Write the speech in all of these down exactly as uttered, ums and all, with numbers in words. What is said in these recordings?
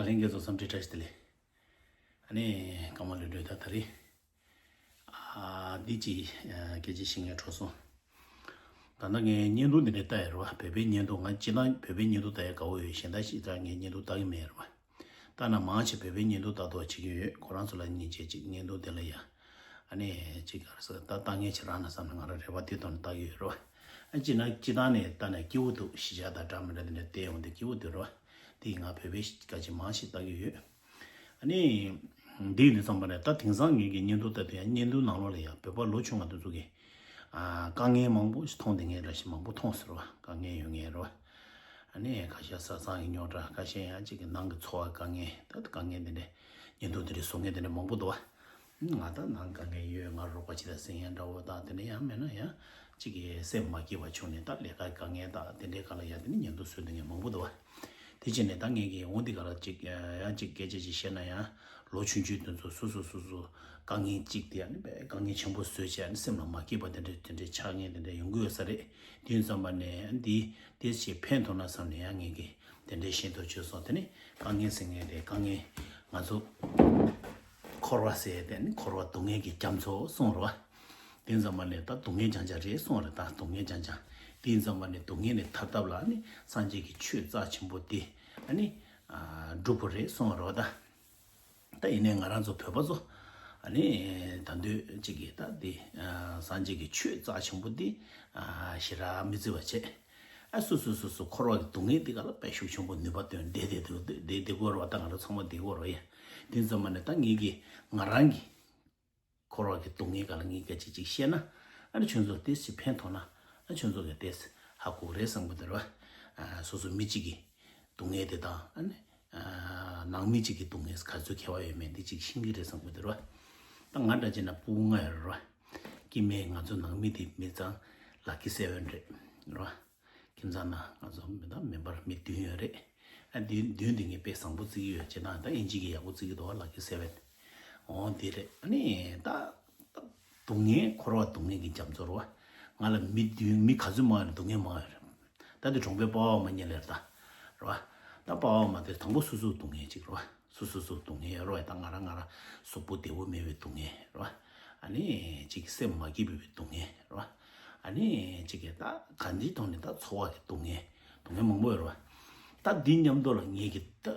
ལྷན་རྒྱས་ཚོ་འཚམས་འདྲི་བཀྲ་ཤིས་བདེ་ལེགས། ཨ་ནི་སྐར་མ་ལོས་འགྲོས་ད་ད་རེས། ཨ་འདི་ཅི་སྐད་ཆ་ཞིག་ངས་འཕྲོ་སོང་། ད་ལྟ་ངས་བརྙན་ཐུང་འདི་འདྲ་ལྟ་ཡ་རེད་བ། བོད་པའི་བརྙན་ཐུང་ང་སྤྱིར་བཏང་བོད་པའི་བརྙན་ཐུང་ལྟ་ཡ་དགའ་བོ་ཡོད། གཞན་དག་ཞིག་ད་ངས་བརྙན་ཐུང་ལྟ་གི་མེད་རེད་བ། ལྟ་ན་མང་ཆེ་བོད་པའི་བརྙན་ཐུང་ལྟ་དོགས་བྱེད་ཀྱི་ཡོད། ཁོ་རང་ཚོ་ལ་སྙིང་རྗེ་ཅིག་བརྙན་ཐུང་དེ་ལ་ཡ། ཨ་ནི་ཅིག་ག་རེ་ཟེར་ད་ལྟ་ངས་ཁྱེད་རང་ན་བསམ་ནས་ང་རང་རེ་བ་དེ་ཐོག་ནས་ལྟ་གི་ཡོད་རེད་བ། ཨ་ཅི་ན་སྤྱིར་བཏང་ནས་ལྟ་ནས་སྐྱིད་པོ་འདུག་གཞིས་ཆགས་དང་འདྲ་མི་འདྲ་དེ་འདྲ་བལྟས་ཡོང་དུས་སྐྱིད་པོ་འདུག་རེད་བ། དེ་ང་བོད་པའི་སྐད་ཆ་མང་ཆེ་ལྟ་གི་ཡོད། ཨ་ནི། འདི་ཡིན་དུས་ཙམ་པ་ནས་ད་དེང་སང་ངེད་ཀྱི་བརྙན་ཐུང་ལྟ་དུས་ཡང་བརྙན་ཐུང་ནང་ལོགས་ལ་ཡང་བོད་པ་ལོ་ཆུང་བ་དེ་ཚོ་གི་ཨ་དཀའ་ངལ་མང་པོ་ཞིག་མཐོང་བསྡད་མཁན་འདྲ་ཞིག་མང་པོ་མཐོང་ཟེར་བ། དཀའ་ངལ་ཡོད་མཁན་རེད་བ། ཨ་ནི་ཁ་ཤས་བཟའ་ཚང་གི་རྙོག་དྲ། ཁ་ཤས་ཡང་གཅིག་གི་ནང་གི་འཚོ་བ་དཀའ་ངལ། ད་དཀའ་ངལ་དེ་འདྲ་བརྙན་ཐུང་དེ་འདྲ་བཟོ་མཁན་དེ་འདྲ་མང་པོ་འདུག་བ། ང་ད་ནང་དཀའ་ངལ་ཡོད། ང་རོགས་པ་བྱེད་ད་ཟེར་མཁན་འདྲ་བོ་དང་དེ་འདྲ་ཡང་མེད་ན་ཡང་གཅིག་གི་སེམས་མ་སྐྱིད་པ་བྱུང་ནས་ད་ལས་ཀ་དཀའ་ངལ་དང་དེ་འདྲའི་སྒང་ལ་ཡང་དེ་ནི་བརྙན་ཐུང་བཟོས་བསྡད་མཁན་མང་པོ་འདུག་བ། དེ་བྱས་ནས་ད་ངེད་ཀྱིས་འོ་འདི་ག་ལ་ཅིག་ཡང་ཅིག་སྐད་ཆ་ཅིག་བཤད་ན་ཡང་ལོ་ཆུང་ཆུང་དེ་ཚོ་སོ་སོ་སོ་སོ་དཀའ་ངལ་ཅིག་དེ་ཡང་ནི་དཔེ་དཀའ་ངལ་ཆེན་པོ་བཟོས་བྱས་ནི་སེམས་ལ་མ་སྐྱིད་པ་དེ་འདྲ་དེ་འདྲ་ཆགས་མཁན་དེ་འདྲ་ཡོང་གི་ཡོད་ས་རེད། དེ་ཙམ་པ་ནས་འདི་དེ་ཞིག་ཕན་ཐོགས་ན་བསམ་ནས་ཡང་ངེད་ཀྱིས་དེ་འདྲའི་ཤེས་རྟོགས་བྱས་སོང་། དེ་ནི་དཀའ་ངལ་ཟེར་མཁན་དེ་དཀའ་ངལ་ང་ཚོ་འཁོར་བ་ཟེར་དེ་ནི་འཁོར་བ་སྡུག་བསྔལ་གྱི་རྒྱ་མཚོ་གསུངས་རོགས། དེ་ཙམ་པ་ནས་ད་སྡུག་བསྔལ་རྐྱང་རྐྱང་རེད་གསུངས་རེད། ད་སྡུག་བསྔལ་རྐྱང་རྐྱང་། དེ་ཙམ་པ་ནས་སྡུག་བསྔལ་ནས་ཐར་ཐབས་ལ་ནི་སངས་རྒྱས་ཀྱི་ཆོས་རྩ་ཆེན་པོ་དེ་ཨ་ནི་ཨ་སྒྲུབ་དགོས་རེད་གསུངས་རོགས། ད་ད་ཡིན་ནའི་ང་རང་ཚོ་བོད་པ་ཚོ་ཨ་ནི་ད་འདོད་ཅིག་གིས་ད་དེ་ཨ་སངས་རྒྱས་ཀྱི་ཆོས་རྩ་ཆེན་པོ་དེ་ཨ་ཞེ་དྲག་མི་བརྩི་བ་བྱས། ཨ་སོ་སོ་སོ་སོ་འཁོར་བ་གི་སྡུག་བསྔལ་དེ་ག་ལ་དཔེ་ཤུགས་ཆེན་པོ་ནུས་པ་བཏོན་བསྡད་བསྡད་འདུག་བསྡད་བསྡད་དགོས་རེད་བ། ད་ང་རང་ཚང་མ་བསྡད་དགོས་རེད་བ་ཡ། དེ་ཙམ་པ་ནས་ད་ངེད་ཀྱིས་ང་རང་གི་འཁོར་བ་གི་སྡུག་བསྔལ་སྒང་ལ་ངས་སྐད་ཆ་ཅིག་བཤད་ན། ཨ་ནི་ཁྱོད་ཚོར་ཏོག་ཙམ་ཕན་ཐོགས་ན། ཨ་ཁྱོད་ཚོ་གིས་ཏོག་ཙམ་ཧ་གོ་གི་རེད་བསམ་གི་འདུག་ར། ཨ་སོ་སོ་མི་གཅིག་གི་སྡུག་བསྔལ་དེ་དང་ཨ་ནི་ཨ་ནང་མི་གཅིག་གི་སྡུག་བསྔལ་ག་ཚོད་ཁྱད་པར་ཡོད་མེད་འདི་ཅིག་ཤེས་ཀྱི་རེད་བསམ་གི་འདུག་ར། ད་ང་འདྲ་བྱས་ན་སྤུ་གུ་ལྔ་ཡོད་རེད་ར། སྐྱེ་དམན་ང་ཚོ་ནང་མི་དེ་མི་ཚང་ལག་ཁྱི་སེ་བན་རེད་ར། ཁྱིམ་ཚང་ནང་ང་ཚོ་མི་དང་མེམ་བར་མི་བདུན་ཡོད་རེད། ཨ་བདུན་བདུན་དེ་ངས་དཔེ་བཟང་པོ་བརྩི་གི་ཡོད། བྱས་ན་ད་ཨིན་ཇི་གི་ཡག་པོ་བརྩི་གི་འདུག་ལག་ཁྱི་སེ་བན། འོ་དེ་རེད། ཨ་ནི་ད་སྡུག་བསྔལ་འཁོར་བ་སྡུག་བསྔལ་གྱི་རྒྱ་མཚོ་རེད་བ། ང་ལ་མི་བདུན་མི་ག་ཚོད་མང་ཡོད་ན་སྡུག་བསྔལ་མང་ཡོད་རེད། ད་དེ་གྲོང་པའི་པ་ཕ་མ་གཉིས་ལས་ད་རེད་བ། ད་པ་ཕ་མ་དེ་དང་པོ་སོ་སོ་སྡུག་བསྔལ་གཅིག་རེད་བ། སོ་སོ་སོ་སྡུག་བསྔལ་ཡོད་རེད་བ། ད་ང་རང་ང་རང་གཟུགས་པོ་བདེ་པོ་མེད་པའི་སྡུག་བསྔལ་རེད་བ། ཨ་ནི་གཅིག་གི་སེམས་མ་སྐྱིད་པའི་སྡུག་བསྔལ་རེད་བ། ཨ་ནི་གཅིག་གི་ད་གང་ཅིའི་ཐོག་ནས་ད་འཚོ་བ་གི་སྡུག་བསྔལ་སྡུག་བསྔལ་མང་པོ་ཡོད་རེད་བ། ད་འདི་མཉམ་དུ་ལ་ངེད་ཀྱི་ད་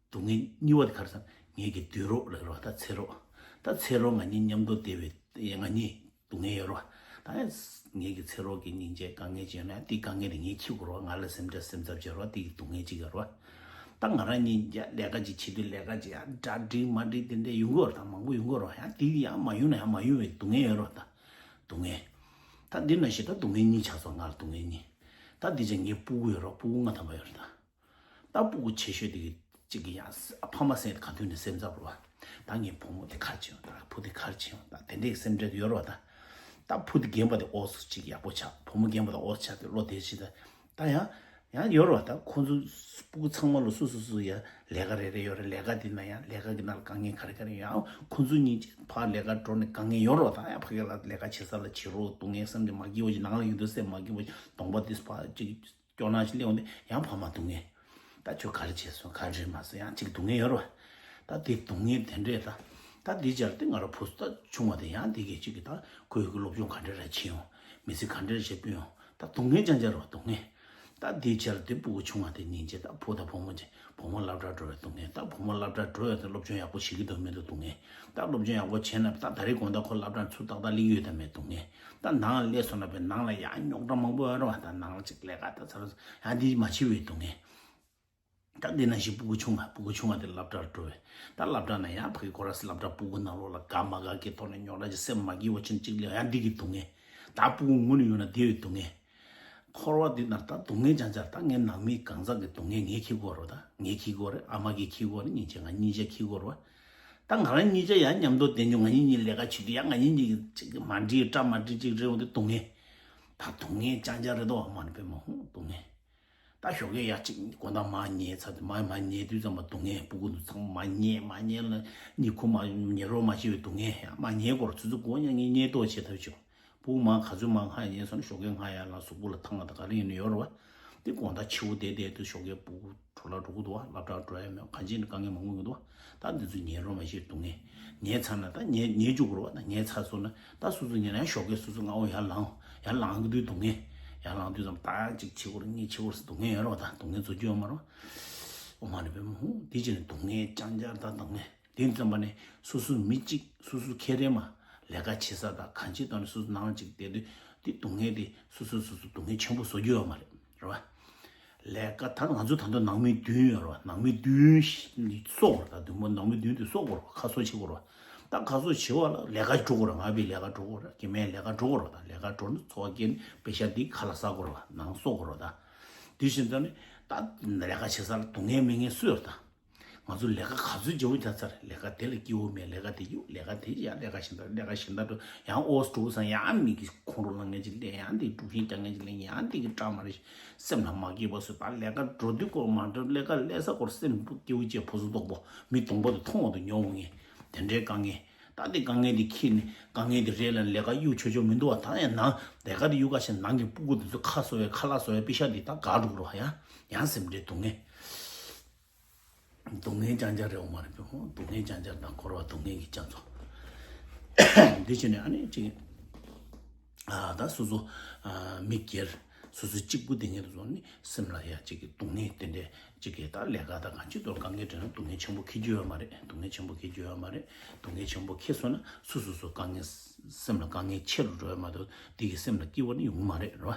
སྡུག་བསྔལ་གཉིས་པ་དེ་ག་རེ་ཟེར་ན་ངེད་ཀྱི་དུད་རོགས་ལབ་རེད་བ། ད་ཚེ་རོགས། ད་ཚེ་རོགས་ང་གཉིས་མཉམ་དུ་བསྡད་པའི་ང་གཉིས་སྡུག་བསྔལ་ཡོད་རེད་བ། ད་ངེད་ཀྱི་ཚེ་རོགས་ཀྱི་སྙིང་རྗེ་དཀའ་ངལ་ཅིག་ཡོད་ན་དེའི་དཀའ་ངལ་དེ་ངས་འཁྱེར་དགོས་རེད་བ། ང་ལ་སེམས་ཁྲལ་སེམས་འཚབ་བྱེད་རེད་བ། དེ་གི་སྡུག་བསྔལ་གཅིག་ཡོད་རེད་བ། ད་ང་རང་གཉིས་ཡ་ལས་ཀ་ཅིག་བྱེད་དུས་ལས་ཀ་ཅིག་ཡ་འདྲ་འགྲིག་མ་འགྲིག་དེ་འདྲ་ཡོང་གི་ཡོད་རེད། ད་མང་པོ་ཡོང་གི་ཡོད་རེད་བ། ཡང་དེ་ཡང་མ་ཡོང་ན་ཡང་མ་ཡོང་བའི་སྡུག་བསྔལ་ཡོད་རེད་བ། ད་སྡུག་བསྔལ། ད་འདི་ནང་བཞིན་ད་སྡུག་བསྔལ་གཉིས་ཆགས་སོང་། ང་ལ་སྡུག་བསྔལ་གཉིས། ད་འདི་ཅིག་ངའི་སྤུ་གུ་ཡོད་རེད་བ། སྤུ་གུ་ལྔ་ཐམ་པ་ཡོད་རེད་ད། ད་སྤུ་གུ་ཆེ་ཤོས་དེ་གི་གཅིག་གི་ཡང་ཕ་མ་ཟེར་ག་དུས་ནས་སེམས་འཚབ་རེད་བ། ད་ངའི་བུ་མོ་དེ་ག་རེ་བྱེད་ཡོང་། ད་བུ་དེ་ག་རེ་བྱེད་ཡོང་། ད་དེ་འདྲའི་སེམས་ཁྲལ་ཡོད་རེད་བ། ད་ད་བུ་དེ་རྒན་པ་དེ་ཨོ་ཙི་ཅིག་ཡག་པོ་ཆགས། བུ་མོ་རྒན་པ་དེ་ཨོ་ཙི་ཆགས་དེ་བློ་བདེ་ཕྱིན། ད་ད་ཡང་ཡང་ཡོད་རེད་བ། ད་ཁོ་ཚོ་སྤུ་གུ་ཚང་མ་ལ་སོ་སོ་སོ་ཡ་ལས་ཀ་རེ་རེ་ཡོད་རེད། ལས་ཀ་དེ་ན་ཡང་ལས་ཀ་གི་ནང་ལ་དཀའ་ངལ་ག་རེ་ག་རེ་ཡོད། ཡང་ཁོ་ཚོ་གཉིས་ཀྱིས་ཕར་ལས་ཀ་འགྲོ་ནས་དཀའ་ངལ་ཡོད་རེད་བ། ད་ཡང་ཕ་གི་ལ་ལས་ཀ་བྱེད་ས་ལ་བྱེད་རོགས་སྡུག་བསྔལ་སེམས་ཀྱི་མ་སྐྱིད་པ་ཅིག་ནང་ལ་ཡོད་དུས་སེམས་མ་སྐྱིད་པ་ཅིག་གདོང་པ་དེ་ཕར་ཅིག་སྐྱོ་སྣང་ཞིག་སླེབས་འོང་དུས་ཡང་ཕ་མ་སྡུག་བསྔལ། ད་ཁྱོད་ག་རེ་བྱས་སོང་། ག་རེ་མ་སོང་། ཡང་ཅིག་སྡུག་བསྔལ་ཡོད་རེད་བ། ད་དེ་སྡུག་བསྔལ་དེ་འདྲས། ད་ད་དེ་སྦྱར་ཏེ་ང་རང་བུ་ད་ཆུང་བ་དེ་ཡང་དེ་གི་ཅིག་གི་ད་ཁོས་ཀྱི་སློབ་སྦྱོང་ག་འདྲས་ར་བྱེད་ཡོང་། མི་ཚེ་ག་འདྲས་ར་བྱེད་སྤུན་ཡོང་། ད་སྡུག་བསྔལ་རྐྱང་རྐྱང་རེད་བ། སྡུག་བསྔལ། ད་དེ་སྦྱར་ཏེ་སྤུ་གུ་ཆུང་བ་དེ་སྙིང་རྗེ། ད་བུ་དང་བུ་མོ་ཅིག་བུ་མོ་སློབ་གྲྭ་འགྲོ་བའི་སྡུག་བསྔལ། ད་བུ་མོ་སློབ་གྲྭ་འགྲོ་ཡོང་དུས་སློབ་སྦྱོང་ཡག་པོ་བྱེད་ཀྱི་འདུག་མི་འདུག་སྡུག་བསྔལ། ད་སློབ་སྦྱོང་ཡག་པོ་བྱས་ན་ད་ད་རེས་དགོང་དག་ཁོ་སློབ་གྲྭ་ཚུར་ཏག་ཏག་སླེབས་ཀྱི་ཡོད་དམ་མེད་སྡུག་བསྔལ། ད་ནང་ལ་སླེབས་སོང་ན་བས་ནང་ལ་ཡང་རྙོག་དྲ་མང་པོ་ཡོད་རེད་བ། ད་ནང་ལ་ཅིག་ལས་ཀ་ད་ཚར་ཡང་འདི་མ་བྱེད་པའི་སྡུག་བསྔལ། ད་འདི་ནང་བཞིན་སྤུ་གུ་ཆུང་བ་སྤུ་གུ་ཆུང་བ་དེ་སློབ་གྲྭར་འགྲོ་བས། ད་སློབ་གྲྭ་ན་ཡང་ཕ་གི་ཁོ་ར་སློབ་གྲྭ་སྤུ་གུ་ནང་ལོགས་ལ་དགའ་མ་དགའ་གི་ཐོག་ནས་རྙོག་དྲ་ཅིག་སེམས་མ་སྐྱིད་པོ་ཕྱིན་ཅིག་ལས་ཡང་འདི་གི་སྡུག་བསྔལ། ད་སྤུ་གུ་ངུ་ནས་ཡོང་ན་དེ་བའི་སྡུག་བསྔལ། འཁོར་བ་འདི་ནང་ད་སྡུག་བསྔལ་རྐྱང་རྐྱང་། ད་ངའི་ནང་མི་གང་ཟག་གི་སྡུག་བསྔལ་ངས་འཁྱེར་དགོས་རེད། ད་ངས་འཁྱེར་དགོས་རེད། ཨ་མ་གིས་འཁྱེར་དགོས་རེད། སྙིང་རྗེ་ང་གཉིས་ཆ་འཁྱེར་དགོས་རེད་བ། ད་ང་རང་གཉིས་ཆ་ཡང་མཉམ་དུ་བསྡད་འཇུག་ང་གཉིས་གཉིས་ལས་ཀ་བྱེད་དུས་ཡང་ང་གཉིས་གཉིས་ཀྱི་ཅིག་མ་འགྲིག་འདྲ་མ་འགྲིག་ཅིག་རེད་འོང་དུས་སྡུག་བསྔལ། ད་སྡུག་བསྔལ་རྐྱང་རྐྱང་རེད་དོ། ཨ་མ་ནི་དཔེ་མ་ཧུང་སྡུག་བསྔལ། ད་ཞོགས་ཀས་ཡར་ཅིག་དགོང་དག་མར་ཉལ་ཚར་དུས་མར་མར་ཉལ་དུས་ཙམ་པ་སྡུག་བསྔལ། སྤུ་གུ་འདི་ཚང་མ་མར་ཉལ་མར་ཉལ་ལ་གཉིད་ཁུག་མ་ཉལ་རོགས་མ་བྱས་པའི་སྡུག་བསྔལ། ཡང་མར་ཉལ་དགོས་རེད། ཆུ་ཚོད་དགུ་ཉལ་ངས་ཉལ་ཏོག་བྱེད་ཐབས་བྱུང་། སྤུ་གུ་མར་ག་ཚོད་མར་སྔ་ཉལ་སོང་ན་ཞོགས་ཀས་སྔ་ཡར་ལངས་གཟུགས་པོ་ལ་ཐང་ང་ད་ག་རེ་ཡིན་ནའི་ཡོད་རེད་བ། དེ་དགོང་དག་ཕྱི་པོ་བསྡད་བསྡད་དུས་ཞོགས་ཀས་སྤུ་གུ་ ལ་འགྲོ་གི་འདུག་བ། སློབ་གྲྭ་འགྲོ་ཡ་མེད། གང་ཅི་ནས་དཀའ་ངལ་མང་པོ་ཡོང་གི་འདུག་བ། ད་འདི་ཚོ་ཉལ་རོགས་མ་བྱེད། སྡུག་བསྔལ་ཉལ་ཚར་ན་ད་ཉལ་ཉལ་བཅུག་དགོས་རེད་བ། ད་ཉལ་ཚར་སོང་ན་ད་སོ་སོ་ཉལ་ན་ཡང་ཞོགས་ཀས་སོ་སོ་སྔ་བོ་ཡར་ལངས། ཡར་ལངས་གི་དུས་སྡུག་བསྔལ། ཡར་ལངས་དུས་ཙམ་ད་ཅིག་བྱེད་དགོས་རེད། གཉིད་བྱེད་དགོས་རེད་ཟེར་སྡུག་བསྔལ་ཡོད་རེད་བ། ད་སྡུག་བསྔལ་བཟོ་རྒྱུ་ཡོད་མ་རེད་བ། ཨོ་མ་རེད་པས་མོ། དེ་བྱས་ནས་སྡུག་བསྔལ་ཅང་ཅར་ད་སྡུག་བསྔལ། དེ་ཙམ་པ་ནས་སོ་སོ་མི་གཅིག་སོ་སོ་ཁེ་རེ་མ་ལས་ཀ་བྱེད་ས་དང་གང་བྱེད་སྟངས་ནས་སོ་སོ་ནང་གཅིག་བསྡད་དུས་དེ་སྡུག་བསྔལ་དེ་སོ་སོ་སོ་སོ་སྡུག་བསྔལ་ཆེན་པོ་བཟོ་རྒྱུ་ཡོད་མ་རེད། རེད་བ། ལས་ཀ་ད་ང་ཚོ་ད་དུང་ནང་མི་བདུན་ཡོད་རེད་བ། ནང་མི་བདུན་གསོ་དགོས་རེད། ད་བདུན་པོ་ནང་མི་བདུན་དེ་གསོ་དགོས་རེད་བ། ཁ་གསོ་བྱེད་དགོས་རེད་བ། ད་ཁ་གསོ་བྱེད་པ་ལ་ལས་ཀ་འགྲོ་དགོས་རེད། ང་བའི་ལས་ཀ་འགྲོ་དགོས་རེད། སྐྱེ་དམན་ལས་ཀ་འགྲོ་དགོས་རེད་བ། ད་ལས་ཀ་འགྲོ་ནས་འཚོ་བ་སྐྱེལ་ནས་པེ་ཤ་དེ་ཁ་ལག་ཟ་དགོས་རེད་བ། ནང་གསོ་དགོས་རེད་བ། ད་དེ་བཞིན་ད་ནི་ད་ལས་ཀ་བྱེད་ས་ལ་སྡུག་བསྔལ་མེད་མཁན་སུ་ཡོད་རེད་ད། ང་ཚོ་ལས་ཀ་ག་ཚོད་བྱེད་པོ་རྒྱག་ཚར། ལས་ཀ་དེ་ལ་སྐྱིད་པོ་མེད། ལས་ཀ་དེ་ཡོད། ལས་ཀ་དེ་ཡང་ལས་ཀ་གཞན་དག་ལས་ཀ་གཞན་དག་འགྲོ་ཡང་ཨོ་སི་འགྲོ་སང་ཡང་མི་གི་ཁོང་ཁྲོ་ལངས་མཁན་ཅིག་སླེབས། ཡང་དེ་དཀྲུག་ཤིང་རྒྱག་མཁན་ཅིག་སླེབས། ཡང་དེ་གི་སྐྲག་མ་རེད། སེམས་ལ་མ་སྐྱིད་པ་བཟོས། ད་ལས་ཀ་འགྲོ་དུས་སྐོར་མ་འགྲོ་ལས་ཀ་ལས་ས་སྐོར་སེམས་སྐྱིད་པོ་བྱས། ཕོ་གསོ་སྟོག་པོ་མི་གདོང་པ་དེ་མཐོང་བ་དུ་ཉོ་འོང་ངེ་དེ་འདྲའི་དཀའ་ངལ། ད་དེ་དཀའ་ངལ་དེ་ཁྱེར་ནས་དཀའ་ངལ་དེ་རེད་ལ་ལས་ཀ་གཡུག་ཆོག་ཆོག་མི་འདུག་བ། ད་ཡང་ནང་ལས་ཀ་དེ་གཡུག་ག་ཞིག་ནང་གི་སྤུ་གུ་དེ་ཚོ་ཁ་གསོ་བའི་ཁ་ལག་གསོ་བའི་པེ་ཤ་དེ་ད་ག་འགྲོ་རོགས་ཡང་ཡང་སེམས་ཁྲལ་སྡུག་བསྔལ། སྡུག་བསྔལ་རྐྱང་རྐྱང་རེད། འོ་མ་རེད་པས་མོ། སྡུག་བསྔལ་རྐྱང་རྐྱང་དང་འཁོར་བ་སྡུག་བསྔལ་གྱི་རྒྱ་མཚོ། འདི་བྱས་ནས་ཨ་ནི་ཅིག་ཨ་ད་སོ་སོ་ཨ་མི་སྒེར་སོ་སོ་གཅིག་པུ་དེ་ངེས་དུ་སོང་ནི་སེམས་ལ་ཡ་ཅིག་གི་སྡུག་བསྔལ་དེ་འདྲས་ཅིག་གི་ད་ལས་ཀ་དང་གང་ཅི་ཐོག་དཀའ་ངལ་འཕྲད་ན་སྡུག་བསྔལ་ཆེན་པོ་འཁྱེར་རྒྱུ་ཡོད་མ་རེད། སྡུག་བསྔལ་ཆེན་པོ་འཁྱེར་རྒྱུ་ཡོད་མ་རེད། སྡུག་བསྔལ་ཆེན་པོ་འཁྱེར་སོང་ན་སོ་སོ་སོ་དཀའ་ངལ་སེམས་ལ་དཀའ་ངལ་ཆེ་རུ་འགྲོ་ཡ་མ་གཏོགས་དེ་གི་སེམས་ལ་སྐྱིད་པ་ནི་ཡོང་གི་མ་རེད་རོ།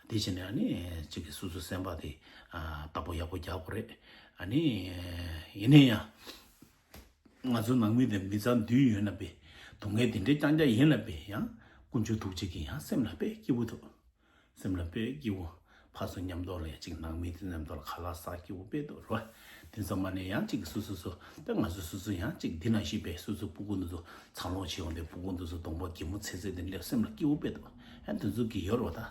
དེ་བྱས་ནས་ཨ་ནི་ཅིག་གི་སོ་སོ་སེམས་པ་དེ་ཨ་བདག་པོ་ཡག་པོ་རྒྱག་དགོས་རེད། ཨ་ནི་ཡིན་ན་ཡང་། ང་ཚོ་ནང་མི་དེ་མི་ཚང་འདུས་ཡོད་ན་པས། སྡུག་བསྔལ་དེ་འདྲའི་རྐྱང་རྐྱང་ཡིན་ན་པས་ཡང་དཀོན་མཆོག་ཐུགས་རྗེ་གིས་ཡང་སེམས་ལ་དཔེ་སྐྱིད་པོ་ཐོབ། སེམས་ལ་དཔེ་སྐྱིད་པོ། ཕར་ཚུར་མཉམ་དུ་ལ་ཡ་གཅིག་ནང་མི་དེ་མཉམ་དུ་ལ་ཁ་ལག་ཟ་སྐྱིད་པོ་དཔེ་འདུག་རོ། དེ་ཚང་མ་ནས་ཡང་གཅིག་སོ་སོ་སོ་ད་ང་ཚོ་སོ་སོ་ཡང་གཅིག་འདི་ན་ཤི་པས་སོ་སོ་སྤུ་གུ་འདི་ཚོ་འཚར་ལོངས་བྱེད་ཡོང་དེ་སྤུ་གུ་འདི་ཚོ་གདོང་པ་གད་མོ་ཚེ་ཚེ་དེ་སླེབས་སེམས་ལ་སྐྱིད་པོ་དཔེ་འདུག་ཡང་དེ་ཚོ་གི་ཡོད་རོ་ད།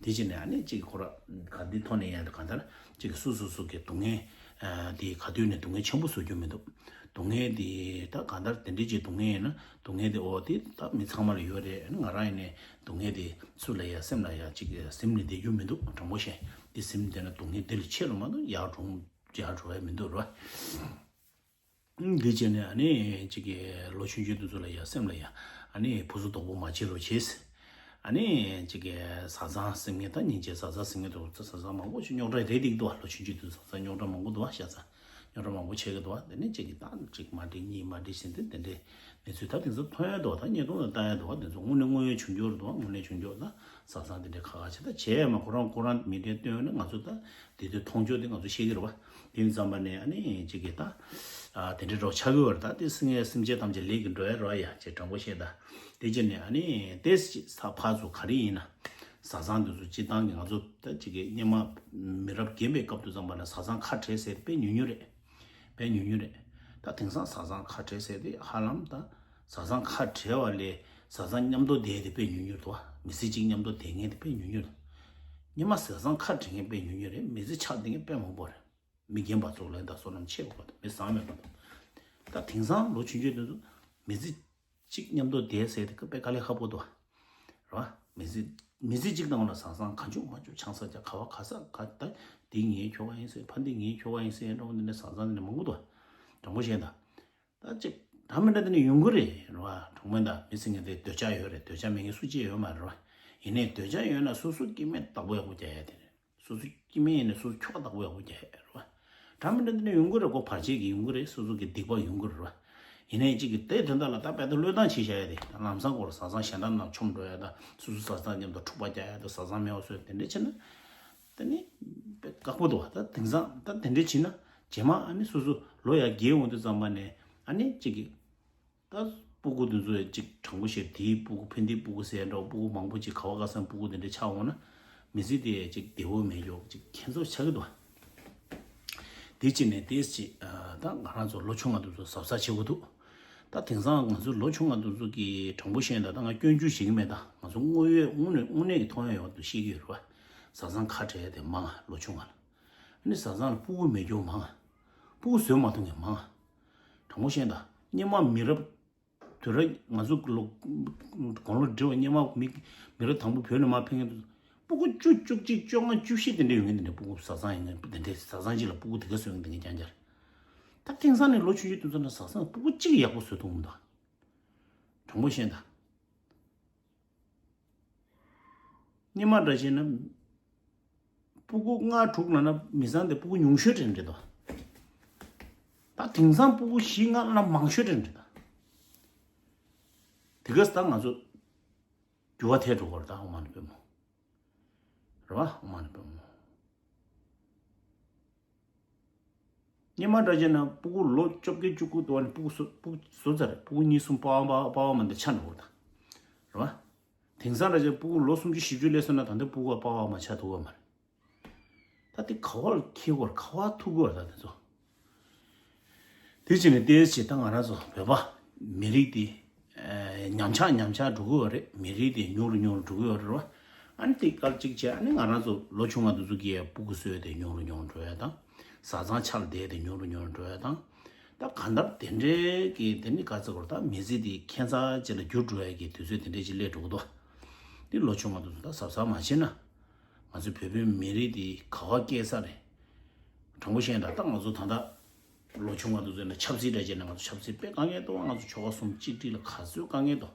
དེ་བྱས་ནས་ཨ་ནི་གཅིག་ཁོ་ར་ག་འདི་ཐོག་ནས་ཡང་གང་ལྟར་གཅིག་སོ་སོ་སོ་གི་སྡུག་བསྔལ་དེ་ག་དུས་ནས་སྡུག་བསྔལ་ཆེན་པོ་བཟོ་རྒྱུ་མི་འདུག་སྡུག་བསྔལ་དེ་ད་གང་ལྟར་དེ་འདྲའི་ཅིག་སྡུག་བསྔལ་ཡིན་ན་སྡུག་བསྔལ་དེ་འོ་དེ་ད་མི་ཚང་མ་ལ་ཡོད་རེད། ང་རང་ཡིན་ནས་སྡུག་བསྔལ་དེ་སུ་ལ་ཡ་སེམས་ལ་ཡ་ཅིག་ཟིན་ནས་བསྡད་རྒྱུ་མི་འདུག་དྲང་པོ་བཤད། དེ་ཟིན་བསྡད་ན་སྡུག་བསྔལ་དེ་ལས་ཆེ་རུ་མ་གཏོགས་ཡར་འགྲོ་ཡར་འགྲོ་ཡ་མི་འདུག་རོ། འདི་བྱས་ནས་ཨ་ནི་ཅིག་གི་ལོ་ཆུང་ཆུང་དེ་ཚོ་ལ་ཡ་སེམས་ལ་ཡ་ཨ་ནི་ཕུ་སུ་དོག་པོ་མ་བྱེད་རོགས་བྱེད། ཨ་ནི་ཅིག་གི་བཟའ་ཚང་ཟེར་མཁན་ད་སྙིང་རྗེ་བཟའ་ཚང་ཟེར་མཁན་དེ་ཚོ་བཟའ་ཚང་མང་པོ་ཞིག་རྙོག་དྲ་རེད་འདུག་བ། ལོ་ཆུང་ཆུང་དེ་ཚོ་བཟའ་ཚང་རྙོག་དྲ་མང་པོ་འདུག་བ། ཤ་ཚ་རྙོག་དྲ་མང་པོ་བྱེད་ཀྱི་འདུག་བ། དེ་ནས་ཅིག་གི་ད་ཅིག་མ་འགྲིག་གཉིས་མ་འགྲིག་ཟིན་དེ་དེ་འདྲའི་གནས་ཚུལ་ད་དེ་ཚོ་མཐོང་ཡ་འདུག་བ། ད་བརྙན་ཐུང་ལ་ལྟ་ཡ་འདུག་བ། དེ་ཚོ་དངོས་གནས་དངོས་ཡོད་བྱུང་རྒྱུ་རེད་འདུག་བ། དངོས་གནས་བྱུང་རྒྱུ་ད་བཟའ་ཚང་དེ་འདྲའི་ཁ་ཁ་བྱེད་ད་བྱས་མ་ཁོ་རང་ཁོ་རང་མི་འདྲའི་སྟོན་ཡོད་ན་ང་ཚོ་ད་དེ་དུས་མཐོང་ཆོས་དེ་ང་ཚོ་ཤེས་ཀྱི་རེད་བ། དེ་ཙམ་པ་ནས་ཨ་ནི་ཅིག་གི་ད་ཨ་དེ་འདྲའི་རོགས་ཆགས་ཀྱི་བར་ད་དེ་སེམས་ཅན་ཐམས་ཅད་ལེགས་ཀྱི་འགྲོ་ཡ་རོགས་ཡ་ཅེས་དྲང་པོ་བཤད་ད། དེ་བྱས་ནས་ཨ་ནི་དེ་ས་ཕར་ཚུར་ག་རེ་ཡིན་ན་བཟའ་ཚང་དེ་ཚོ་སྤྱི་བཏང་གི་ང་ཚོ་ད་ཅིག་གི་སྔོན་མ་མི་རབས་རྒན་པའི་སྐབས་དུ་ཙམ་པ་ན་བཟའ་ཚང་ཁ་བྲལ་ཟེར་དཔེ་ཉུང་ཉུང་རེད། དཔེ་ཉུང་ཉུང་རེད། ད་དེང་སང་བཟའ་ཚང་ཁ་བྲལ་ཟེར་དེ་ཧ་ལམ་ད་བཟའ་ཚང་ཁ་བྲལ་བ་ལས་བཟའ་ཚང་མཉམ་དུ་བསྡད་དེ་དཔེ་ཉུང་ཉུང་འདུག་མི་ཚེ་གཅིག་མཉམ་དུ་བསྡད་མཁན་དེ་དཔེ་ཉུང་ཉུང་འདུག་སྔོན་མ་བཟའ་ཚང་ཁ་བྲལ་མཁན་དཔེ་ཉུང་ཉུང་རེད། མི་ཚེ་ཆགས་བསྡད་མཁན་དཔེ་མང་པོ་རེད། མི་རྒན་པ་ཚོ་ལས་ད་བསོད་ནམས་ཆེ་བ་དང་མི་བཟང་མེད་པ་དང་། ད་དེང་སང་ལོ་ཆུང་ཆུང་དེ་ཚོ་མི་ཚེ་གཅིག་མཉམ་དུ་བསྡད་ཟེར་དེ་དཔེ་དཀའ་ལས་ཁག་པོ་འདུག་བ། རེད་བ། མི་ཚེ་མི་ཚེ་གཅིག་དང་ལ་བཟང་བཟང་ག་ཅུང་མ་ཅུང་ཆང་ས་ཅག་ག་བ་ག་ས་ག་ད་འདི་ངའི་ཁྱོ་ག་ཡིན་ཟེར། ཕ་འདི་ངའི་ཁྱོ་ག་ཡིན་ཟེར་འདྲ་བོ་འདི་འདྲ་བཟང་བཟང་འདི་འདྲ་མང་པོ་འདུག་བ། དྲང་པོ་བཤད་ད། ད་ཅིག་ད་མི་འདྲ་དེ་ནི་ཡོང་གི་རེད། རེད་བ། དྲང་པོ་ད་མི་ཚེ་ངས་དེ་འདོད་ཆགས་ཡོད་རེད། འདོད་ཆགས་མེད་མཁན་སུ་གཅིག་ཡོད་མ་རེད་བ། ཡིན་ནའི་འདོད་ཆགས་ཡོད་ན་སོ་སོ་སྐྱེ་དམན་བདག་པོ་ཡག་པོ་རྒྱག་ཡ་དེ་རེད། སོ་སོ་སྐྱེ་དམན་ཡིན་ན་སོ་སོ་ཁྱོ་ག་བདག་པོ་ཡག་པོ་རྒྱག་ཡ་རེད་བ། ད་མི་འདྲ་དེ་ནས་ཡོང་གི་རེད། ཁོ་བར་ཆད་ཀྱི་ཡོང་གི་རེད། སོ་སོ་གི་སྡིག་པ་ཡོང་གི་རེད་བ། ཡིན་ནའི་གཅིག་གི་དེ་དོན་དག་ལ་ད་དཔེ་ད་བློས་བཏང་བྱེད་བཞག་ཡ་དེ་ད་ལམ་སང་སྐོར་བཟང་བཟང་གཞན་དག་ནང་མཆོང་འགྲོ་ཡ་ད་སོ་སོ་བཟང་བཟང་མཉམ་དུ་འཁྲུག་པ་རྒྱག་ཡ་ད་བཟང་བཟང་མེད་པ་བཟོས་དེ་འདྲ་བྱས་ན། དེ་ནི་དཔེ་དཀག་པོ་འདུག་བ། ད་དེང་སང་ད་དེ་འདྲ་བྱས་ན་རྗེས་མ་ཨ་ནི་སོ་སོ་ལོ་ཡར་རྒས་ཡོང་དུས་ཙམ་པ་ནས་ཨ་ནི་གཅིག་གི་ད་སྤུ་གུ་དེ་ཚོ་ཡང་ཅིག་དྲང་པོ་བཤད་དེའི་སྤུ་གུ་ཕན་བདེའི་སྤུ་གུ་ཟེར་འདྲ་བོ་སྤུ་གུ་མང་པོ་ཅིག་ག་བ་ག་སང་སྤུ་གུ་དེ་འདྲ་ཆགས་འོང་ན་མི་ཚེ་དེ་ཅིག་བདེ་བོ་མེད་ཀྱོག་ཅིག་ཁྱད་མཚར་ཆགས་ཀྱི་འདུག་དེ་ཅི་ནས་དེ་ཅི་ད་ང་རང་ཚོ་ལོ་ཆུང་བ་དེ་ཚོ་གཟབ་གཟབ་བྱེད་དགོས་འདུག་ད་དེང་སང་ང་ཚོ་ལོ་ཆུང་བ་དེ་ཚོ་གི་དྲང་པོ་བཤད་ན་ད་ང་སྐྱོན་བརྗོད་བྱེད་ཀྱི་མེད། ད་ང་ཚོ་དངོས་ཡོད་དངོས་གནས་དངོས་གནས་ཀྱི་མཐོང་ཡ་ཡོད་པ་དེ་བཤད་ཀྱི་ཡོད་རེད་བ། བཟའ་ཚང་ཁ་བྲལ་དེ་མང་ལོ་ཆུང་བ་ལ། ཨ་ནི་བཟའ་ཚང་ལ་སྤུ་གུ་མེད་ཀྱོག་མང་། སྤུ་གུ་བཟོས་མ་ཐུབ་མཁན་མང་། དྲང་པོ་བཤད་ད། སྔོན་མ་མི་རབས་དུས་རབས་ང་ཚོ་ལོ་དགུང་ལོ་བགྲེས་པ་སྔོན་མ་མི་མི་རབས་དང་པོ་བོད་ནས་མར་ཕེབས་མཁན་དེ་ སྤུ་གུ་བཅུ་བཅུ་གཅིག་བཅོ་ལྔ་བཅུ་བཞི་དེ་འདྲ་ཡོད་མཁན་དེ་འདྲ། སྤུ་གུ་བཟའ་ཚང་ཡིན་མཁན་དེ་འདྲ། བཟའ་ཚང་གཅིག་ལ་སྤུ་གུ་དེ་ག་ཚོད་ཡོད་མཁན་དེ་འདྲ་རྐྱང་རྐྱང་རེད། ད་དེང་སང་ནས་ལོ་ཆུང་ཆུང་དེ་ཚོ་ན་བཟའ་ཚང་སྤུ་གུ་གཅིག་ཡག་པོ་བཟོ་ཐུབ་མི་འདུག། དྲང་པོ་བཤད་ད། སྔོན་མ་འདྲ་བྱས་ན། སྤུ་གུ་ལྔ་དྲུག་ལབ་ན་མི་ཚང་དེ་སྤུ་གུ་ཉུང་ཤོས་དེ་འདྲ་རེད་དོ། ད་དེང་སང་སྤུ་གུ་བཞི་ལྔ་ལབ་ན་མང་ཤོས་དེ་འདྲ་རེད་ད། དེ་ག་ས་ད་ང་ཚོ་འགྱུར་བ་ཐེབས་འགྲོ་གི་རེད་ད། ཨོཾ་མ་ཎི་པདྨེ་ཧཱུྃ། རེད་བ། ཨོཾ་མ་ཎི་པདྨེ་ཧཱུྃ། སྔོན་མ་འདྲ་བྱས་ན་སྤུ་གུ་ལོ་བཅོ་བརྒྱད་བཅུ་དགུ་འདུག་བ་ནི་སྤུ་གུ་བཟོ་སྤུ་གུ་བཟོ་ཚར་རེད། སྤུ་གུ་གཉིས་གསུམ་པ་ཝང་པ་པ་ཝང་མ་འདི་ཆགས་འགྲོ་གི་རེད་ད། རེད་བ། དེང་སང་འདྲ་བྱས་སྤུ་གུ་ལོ་སུམ་ཅུ་བཞི་བཅུ་སླེབས་སོང་ན་ད་ལྟ་སྤུ་གུ་པ་ཝང་མ་ཆགས་ཐུབ་ཀྱི་མ་རེད། ད་དེ་ག་བར་འཁྱེར་དགོས་རེད། ག་བར་ཐུག་དགོས་རེད་ད་དེ་ཚོ། དེ་བྱས་ནས་ཏོག་ཙམ་ད་ང་རང་ཚོ་བོད་པ་མི་རིགས་དེ་ཨ་ཉམས་ཆག་ཉམས་ཆག་འགྲོ་གི་ཡོད་རེད། མི་རིགས་དེ་ཉུང་རུ་ཉུང་རུ་འགྲོ་གི་ཡོད་རེད་བ། ཨ་ནི་དེ་སྐར་གཅིག་བྱས། ཨ་ནི་ང་རང་ཚོ་ལོ་ཆུང་བ་དེ་ཚོ་གིས་སྤུ་གུ་གསོས་དེ་ཉུང་རུ་ཉུང་རུ་འགྲོ་ཡ་དང་། བཟའ་ཚང་ཆགས་བསྡད་དེ་ཉུང་རུ་ཉུང་རུ་འགྲོ་ཡ་དང་། ད་གང་ལྟར་དེ་འདྲའི་གི་དེ་ནི་ག་ཚོད་སྐོར་ད་མི་ཚེ་དེ་ཁྱད་མཚར་ཅིག་ལ་འགྱུར་འགྲོ་ཡ་གི་དུས་ཚོད་དེ་འདྲའི་ཅིག་སླེབས་འགྲོ་གི་འདུག། དེ་ལོ་ཆུང་བ་དེ་ཚོ་ད་གཟབ་གཟབ་མ་བྱས་ན། ང་ཚོའི་བོད་པའི་མི་རིགས་འདི་ག་བ་སྐྱེས་ས་རེད། དྲང་པོ་བཤད་ན་ད་ང་ཚོ་ད་ལྟ་ལོ་ཆུང་བ་དེ་ཚོ་ན་ཆབ་སྲིད་འདྲ་བྱས་ན་ང་ཚོ་ཆབ་སྲིད་དཔེ་དཀའ་ངལ་འདུག། ང་ཚོ་ཆོལ་ཁ་གསུམ་གཅིག་སྒྲིལ་ལ་ག་ཚོད་དཀའ་ངལ་འདུག།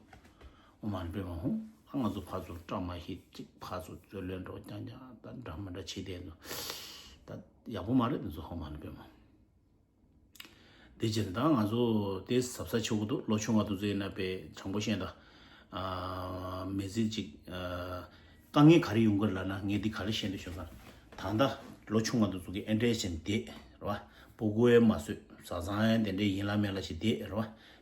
ཨོཾ་མ་ཎི་པདྨེ་ཧཱུྃ། ཨ་ང་ཚོ་ཕར་ཚུར་བཀྲ་མ་ཤིས་གཅིག་ཕར་ཚུར་རྩོད་ལེན་འགྲོ་རྐྱང་རྐྱང་ད་འདྲ་མི་འདྲ་བྱེད་བསྡད་འདུག། ད་ཡག་པོ་མ་རེད་དེ་ཚོ། ཨོཾ་མ་ཎི་པདྨེ་ཧཱུྃ། དེ་བྱས་ནས་ད་ང་ཚོ་དེ་གཟབ་གཟབ་བྱེད་དགོས་འདུག། ལོ་ཆུང་བ་དེ་ཚོ་ཡིན་ན་དཔེ་དྲང་པོ་བཤད་ན་ད། ཨ་མི་ཚེ་གཅིག་ཨ་དཀའ་ངལ་ག་རེ་ཡོང་གི་རེད་ལབ་ན། ངས་འདི་ག་རེ་བཤད་འདོད་བྱུང་ཟེར་ན། ད་ལྟ་ལོ་ཆུང་བ་དེ་ཚོ་གི་ཨེ་འདྲས་བྱས་ནས་བསྡད་རེད་བ། སྤུ་གུ་ཡང་མ་གསོས། བཟའ་ཚང་ཡང་དེ་འདྲས་ཡིན་ལ་མེད་ལ་ཞིག་བསྡད་རེད་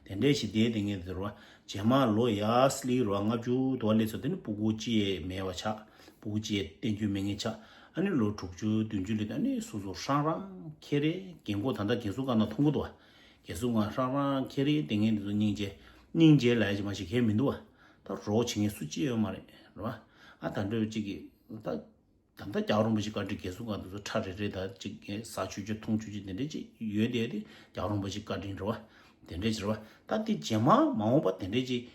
བ། དེ་འདྲས་ཞིག་བསྡད་དེ་ངས་དེ་རེད་བ། རྗེས་མ་ལོ་ཡར་སླེབས་རེད་བ། ལྔ་བཅུ་དུ་བ་སླེབས་ཚར། དེ་ནི་སྤུ་གུ་གཅིག་ཡང་མེད་པ་ཆགས། སྤུ་གུ་གཅིག་ཡང་བསྟེན་རྒྱུ་མེད་མཁན་ཆགས། ཨ་ནི་ལོ་དྲུག་ཅུ་བདུན་ཅུ་སླེབས་དུས་ཨ་ནི་སོ་སོ་རང་རང་ཁྱེར་རེ་རྒན་གོག་ད་ལྟ་རྒན་གསོ་ཁང་ནང་མཐོང་གི་འདུག་བ། རྒན་གསོ་ཁང་རང་རང་ཁྱེར་རེ་དེ་ངས་འདི་ཚོ་སྙིང་རྗེ་སྙིང་རྗེ་ལབ་ཡ་ཅིག་མ་ཞིག་གས་མི་འདུག་བ། ད་རོགས་བྱེད་མཁན་སུ་གཅིག་ཡོད་མ་རེད་རེད་བ། ཨ་ད་འདྲ་ཅིག་གིས་ད་ད་ལྟ་རྒྱལ་བ་རིན་པོ་ཆེ་བཀའ་དྲིན་རྒན་གསོ་ཁང་དེ་ཚོ་ཁྲ་རེ་རེ་ད་ཅིག་ཟ་ཆོག་ཆོག་འཐུང་ཆོག་ཆོག་དེ་འདྲས་ཅིག་ཡོད་དེ། དེ་རྒྱལ་བ་རིན་པོ་ཆེ་བཀའ་དྲིན་རེད་བ། དེ་འདྲས་ཅིག་རེད་བ། ད་དེ་རྗེས་མ་མ་འོངས་པ་དེ་འདྲས་ཅིག་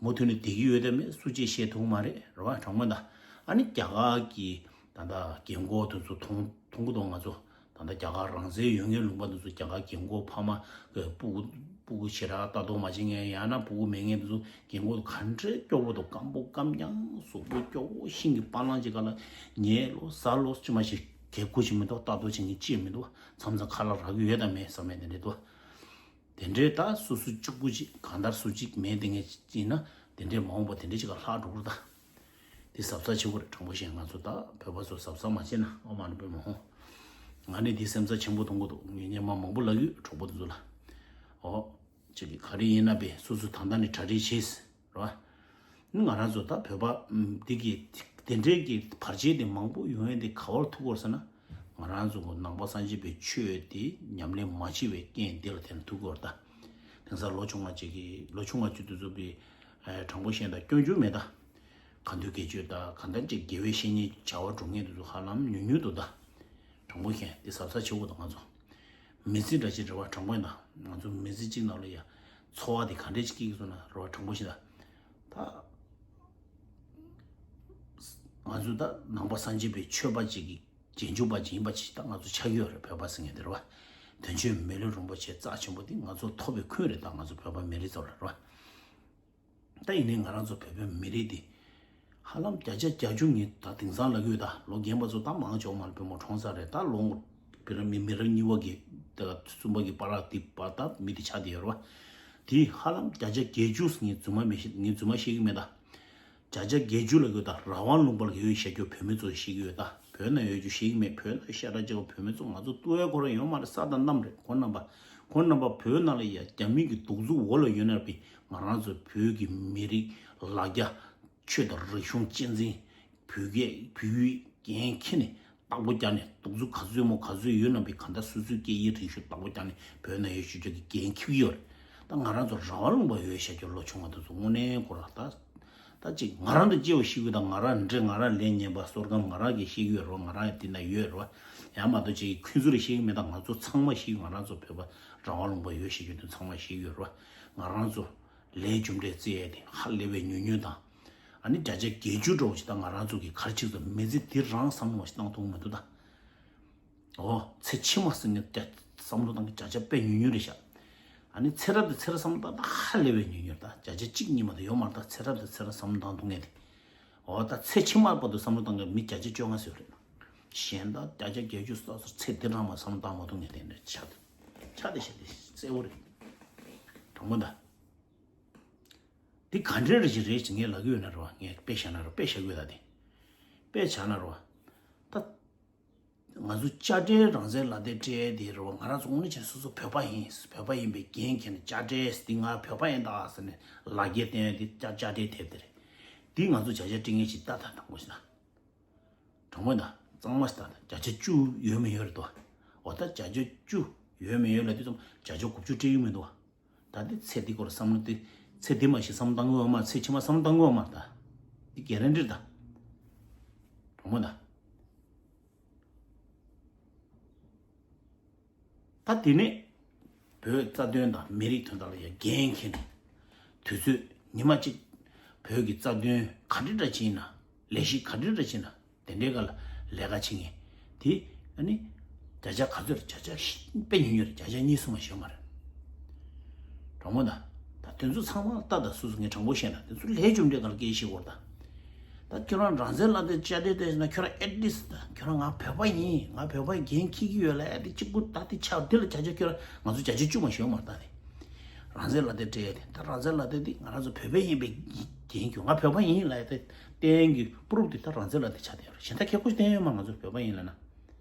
མུ་མཐུད་ནས་བསྡད་ཀྱི་ཡོད་དམ་མེད་སུ་གཅིག་ཤེས་ཐུབ་མ་རེད་རེད་བ། དྲང་མོ་ད། ཨ་ནི་རྒྱ་གར་གྱི་ད་ལྟ་རྒན་གོག་དེ་ཚོ་མཐོང་མཐོང་གི་འདུག་ང་ཚོ། ད་ལྟ་རྒྱ་གར་རང་བཙན་ཡོད་མཁན་ལུང་པ་འདི་ཚོ་རྒྱ་གར་རྒན་གོག་ཕ་མ་གི་སྤུ་གུ་སྤུ་གུ་ཞེ་དྲག་ལྟ་རྟོག་མ་བྱེད་མཁན། ཡང་ན་སྤུ་གུ་མེད་མཁན་འདི་ཚོ་རྒན་གོག་ག་འདྲའི་སྐྱོ་པོ་འདུག། སྐམ་པོ་སྐམ་རྐྱང་གཟུགས་པོ་སྐྱོ་བོ་ཤིང་གི་པ་ལང་ཅིག་ག་ལ་ཉལ་ལོ་ཟ་ལོ་ཅི་མ་ཞིག་གས་ཁུ་ཅིག་མི་འདུག། ལྟ་རྟོག་བྱེད་མཁན་ཅིག་མི་འདུག། མཚམས་མཚམས་ཁ་ལག་རག་གི་ཡོད་དམ་མེད་བསམ་ཡ་དེ་འདྲ་འདུག། དེ་འདྲའི་ད་སོ་སོ་གཅིག་པུ་ཅིག་གང་ལྟར་སུ་གཅིག་མེད་དེ་ངས་ཡིན་ན་དེ་འདྲའི་མ་འོངས་པ་དེ་འདྲའི་ཅིག་ག་ལྷག་འགྲོ་གི་རེད་ད། དེ་གཟབ་གཟབ་བྱེད་དགོས་རེད། དྲང་པོ་བཤད་ང་ཚོ་ད་བོད་པ་ཚོ་གཟབ་གཟབ་མ་བྱས་ན། ཨོཾ་མ་ཎི་པདྨེ་ཧཱུྃ། ང་ནི་འདི་སེམས་འཚབ་ཆེན་པོ་གཏོང་གི་འདུག། ངས་སྔོན་མ་མང་པོ་ལབ་ཡོད་གྲོགས་པོ་དེ་ཚོ་ལ། ཨོ། ཅིག་གི་ག་རེ་ཡིན་ན་བས་སོ་སོ་ད་ལྟ་ནས་གྲ་སྒྲིག་བྱེད། རེད་བ། ང་རང་ཚོ་ད་བོད་པ་འདི་གི་དེ་འདྲའི་གི་བར་ཆད་དེ་མང་པོ་ཡོང་ཡས་དེ་ག་བར་ཐུག་གོ་ཟེར་ན། ང་རང་ཚོ་གི་ནང་པ་སངས་རྒྱས་པའི་ཆོས་དེ་ཉམས་ལེན་མ་བྱས་པའི་རྐྱེན་དེ་ལ་བརྟེན་ཐུག་གོ་ད། དེང་སང་ལོ་ཆུང་བ་ཅིག་གི་ལོ་ཆུང་བ་ཅིག་དེ་ཚོ་བས་དྲང་པོ་བཤད་ད་སྐྱོན་བརྗོད་མེད་ད། ག་དུས་དགེ་ཆོས་ད་ག་འདྲ་ཅིག་དགེ་བའི་བཤེས་གཉེན་བྱ་བ་སྒྲུབ་མཁན་དེ་ཚོ་ཧ་ལམ་ཉུང་ཉུང་འདུག་ད། དྲང་པོ་བཤད་དེ་གཟབ་གཟབ་བྱེད་དགོས་འདུག་ང་ཚོ། མི་ཚེ་འདྲ་ཅིག་རེད་བ། དྲང་པོ་ཡིན་ན་ང་ཚོ་མི་ཚེ་གཅིག་ནང་ལ་ཡ་འཚོ་བ་དེ་ག་འདྲས་ཅིག་སྐྱེལ་གི་སོང་ན་རེད་བ། དྲང་པོ་བཤད་ན་ད་ང་ཚོ་ད་ནང་པ་སངས་རྒྱས་པའི་ཆོས་པ་ཅིག་གི་རྗེས་འཇུག་པ་ཅིག་ཡིན་པ་ཅིག་ད་ང་ཚོ་ཆགས་ཀྱི་ཡོད་རེད། བོད་པ་ཟེར་མཁན་དེ་རེད་བ། དོན་གཅོད་མི་ལུས་རིན་པོ་ཆེ་རྩ་ཆེན་པོ་དེ་ང་ཚོ་ཐོབ་པའི་ཁུངས་རེད། ད་ང་ཚོ་བོད་པ་མི་རིགས་ཚོ་ལ་རེད་བ། ད་ཡིན་ནའི་ང་རང་ཚོ་བོད་པའི་མི་རིགས་འདི་ཧ་ལམ་བརྒྱ་ཆ་བརྒྱད་ཅུ་ངས་ད་དེང་སང་ལབ་ཀྱི་ཡོད། ད་ལོ་རྒན་པ་ཚོ་ད་མང་ཆོག་མ་ལ་བུ་མོ་གྲོངས་ཚར་རེད། ད་ལོ་ངོ་བོད་རང་མི་མི་རབས་གཉིས་པ་གི་ད་གསུམ་པ་གི་བར་ལ་དེ་བར་ད་མི་དེ་ཆགས་བསྡད་ཡོད་རེད་བ། དེ་ཧ་ལམ་བརྒྱ་ཆ་བརྒྱད་ཅུ་ངས་རྫུན་མ་མི་ཤེས། ངས་རྫུན་མ་བཤད་ཀྱི་མེད་ད། བརྒྱ་ཆ་བརྒྱད་ཅུ་ལབ་ཀྱི་ཡོད་ད། རང་དབང་ལུང་པ་ལ་ཡོད་བཤད་རྒྱུ་བོད་མི་ཚོ་བཤད་ཀྱི་ཡོད་ད། བོད་ནང་ཡོད་རྒྱུ་བཤད་ཀྱི་མེད། བོད་ནང་ཤ་ཁྲག་གཅིག་པ་བོད་མི་ཚོ་ང་ཚོ་ལྟོ་ཡ་ཁོ་ར་ཡོད་མ་རེད། ས་དང་གནམ་རེད། ཁོང་རྣམ་པ་ཁོང་རྣམ་པ་བོད་ནང་ལ་ཡ་རྒྱ་མི་གི་གདུག་རྩུབ་འོག་ལ་ཡོད་ན་བི་ང་རང་ཚོ་བོད་ཀྱི་མི་རིགས་ལ་རྒྱ་ཆོས་དང་རིག་གཞུང་གཅེས་འཛིན། བོད་སྐད་བོད་ཡིག་འགན་འཁྱེར་ནས་བདག་པོ་རྒྱག་ནས། གདུག་རྩུབ་ག་ཚོད་མོ་ག་ཚོད་ཡོད་ན་བི་ག་འདྲ་སོ་སོའི་སྐད་ཡིག་རིག་གཞུང་བདག་པོ་རྒྱག་ནས་བོད་ནང་ཡོད་ཤུལ་ཅོག་གི་འགན་འཁྱེར་གྱི་ཡོད་རེད། ད་ང་རང་ཚོ་རང་དབང་ལུང་པ་ཡོད་བཤད་རྒྱུ་ལོ་ཆུང་བ་དེ་ཚོ་དངོས་གནས་ཁོ་ར་ད། ད་ཅིག་ང་རང་དང་སྐྱེ་བ་ཤི་བའི་ད་ང་རང་འདྲེ་ང་རང་ལས་ཉན་པ་བསོད་སྐམ་ང་རང་གིས་ཤེས་ཀྱི་ཡོད་རེད་བ། ང་རང་ཡང་དེ་ན་ཡོད་རེད་བ། ཡང་མ་གཏོགས་ཅིག་ཁོང་ཚོ་ལ་ཤེས་ཀྱི་མེད། ད་ང་ཚོ་ཚང་མ་ཤེས་ཀྱི། ང་རང་ཚོ་བོད་པ་རང་དབང་ལུང་པ་ཡོད་ཤེས་ཀྱི་དོན་ཚང་མ་ཤེས་ཀྱི་ཡོད་རེད་བ། ང་རང་ཚོ་ལས་རྒྱུ་འབྲས་བརྩི་ཡས་དེ་ཧ་ལས་པའི་ཉུང་ཉུང་དང་། ཨ་ནི་བརྒྱ་ཆ་བརྒྱད་ཅུ་འགྲོ་ཞིག་ད་ང་རང་ཚོ་གི་གར་ཆིག་ཚོ་མི་ཚེ་འདི་རང་བསམ་བློ་ཞིག་བཏང་ཐུབ་མི་འདུག་ད། ཨོ་ཚེ་ཕྱི་མ་ཟེར་ནས་བསམ་བློ་བཏང་གི་བརྒྱ་ཆ་དཔེ་ཉུང་ཉུང་རེད་ཤག་ཨ་ནི་ཚེ་རབས་དང་ཚེ་རབས་བསམ་བློ་བཏང་ད་ཧ་ལས་པའི་ཉུང་ཉུང་རེད། ད་བརྒྱ་ཆ་གཅིག་གཉིས་མ་གཏོགས་ཡོད་མ་རེད། ད་ཚེ་རབས་དང་ཚེ་རབས་བསམ་བློ་བཏང་ཐུབ་མཁན་དེ། ཨོ་ད་ཚེ་ཕྱི་མ་བར་དུ་བསམ་བློ་བཏང་མཁན་མི་བརྒྱ་ཆ་བཅོ་ལྔ་ཙམ་རེད། གཞན་དག་བརྒྱ་ཆ་བརྒྱད་ཅུ་སོ་སོར་ཚེ་འདི་རང་མ་བསམ་བློ་བཏང་མ་ཐུབ་མཁན་དེ་འདྲ་ཆགས་འདུག་ཆགས་བསྡད་ཤག་དེ་གསལ་བོ་རེད། དྲང་མོ་ད། འདི་ག་འདྲའི་རེད་ཅིག་རེད་ཅིག་ངས་ལབ་ཀྱི་ཡོད་ན་རེད་བ། ངས་དཔེ་བཞག་ན་རེད་བ། དཔེ་བཞག་གི་ཡོད་ད་དེ། དཔེ་བཞག་ན་རེད་བ། ད། ང་ཚོ་དཔྱ་ཁྲལ་རང་བཙན་ལག་དེབ་སྤྲད་དེ་རེད་བ། ང་རང་ཚོ་དངོས་གནས་བྱས་ན་སོ་སོ་བོད་པ་ཡིན། བོད་པ་ཡིན་པའི་འགན་འཁྱེར་ནས་དཔྱ་ཁྲལ་འདི་ང་བོད་པ་ཡིན་ད་ཟེར་ནས་ལག་འཁྱེར་བསྟན་ཡ་འདི་དཔྱ་དཔྱ་ཁྲལ་དེབ་དེ་རེད། འདི་ང་ཚོ་བརྒྱ་ཆ་སྤྲད་མཁན་ཞིག་ལྟ་ད་དྲང་པོ་ཞིག་ད། དྲང་པོ་ད་གཙང་མ་ཞིག་ད་ད་བརྒྱ་ཆ་བཅུ་ཡོད་མི་ཡོད་རེད་དོ། འོ་ད་བརྒྱ་ཆ་བཅུ་ཡོད་མི་ཡོད་ལབ་དུས་ཙམ་བརྒྱ་ཆ་དགུ་བཅུ་སྤྲད་ཡོད་མི་འདུག་ད་འདི་ཚེ་འདི་སྐོར་བསམ་བློ་དེ། ཚེ་འདི་མ་ཞིག་བསམ་བློ་བཏང་གི་ཡོད་མ། ཚེ་ཕྱི་མ་བསམ་བློ་བཏང་གི་ཡོད་མ་ད། འདི་གེ་རན་ཊི་ད། དྲང་མོ་ད། ད་དེ་ནས་བོད་རྩ་དོན་དང་མི་རིགས་དོན་དག་ལ་ཡང་འགན་འཁྱེར་ནས། དུས་ཚོད་ཉི་མ་གཅིག་བོད་ཀྱི་རྩ་དོན་ག་འདྲ་འདྲ་ཕྱིན་ན། ལས་གཞི་ག་འདྲ་འདྲ་ཕྱིན་ན། དེ་འདྲའི་སྒང་ལ་ལས་ཀ་བྱེད་མཁན་དེ་ཨ་ནི་བརྒྱ་ཆ་ག་ཚོད་རེད། བརྒྱ་ཆ་དཔེ་ཉུང་ཉུང་རེད། བརྒྱ་ཆ་གཉིས་གསུམ་མ་ཞིག་ཡོད་མ་རེད། དྲང་མོ་ད། ད་དེ་ཚོ་ཚང་མ་ལ་ལྟ་ད། སོ་སོ་ངས་དྲང་པོ་བཤད་ན་དེ་ཚོ་ལས་རྒྱུ་འབྲས་སྒང་ལ་སྐད་ཆ་བཤད་དགོས་རེད་ད། ད་ཁྱོད་རང་རང་བཙན་ལག་དེབ་དཔྱ་ཁྲལ་དེ་ན་ཁྱོད་རང་ཨེ་ཊི་ལིསི་ད་ཁྱོད་རང་ང་བོད་པ་ཡིན། ང་བོད་པ་འགན་འཁྱེར་གྱི་ཡོད་ལབ་ཡ་དེ་གཅིག་པུ་ད་དེ་ཆགས། དེ་ལ་བརྒྱ་ཆ་ཁྱོད་རང་ང་ཚོ་བརྒྱ་ཆ་བཅུ་མ་ཞིག་ཡོད་མ་རེད་ད་དེ། རང་བཙན་ལག་དེབ་སྤྲད་ཡ་དེ། ད་རང་བཙན་ལག་དེབ་དེ་ང་རང་ཚོ་བོད་པ་ཡིན་པའི་འགན་འཁྱེར། ང་བོད་པ་ཡིན་ལབ་ཡ་དེ་བསྟན་གྱི་པུ་རུབ་དེ་ད་རང་བཙན་ལག་དེབ་ཆགས་བསྡད་ཡོད་རེད། གཞན་དག་ཁྱེད་སྐུ་ཞིག་བསྟན་ཡོད་མ། ང་ཚོ་བོད་པ་ཡིན་ལབ་ན།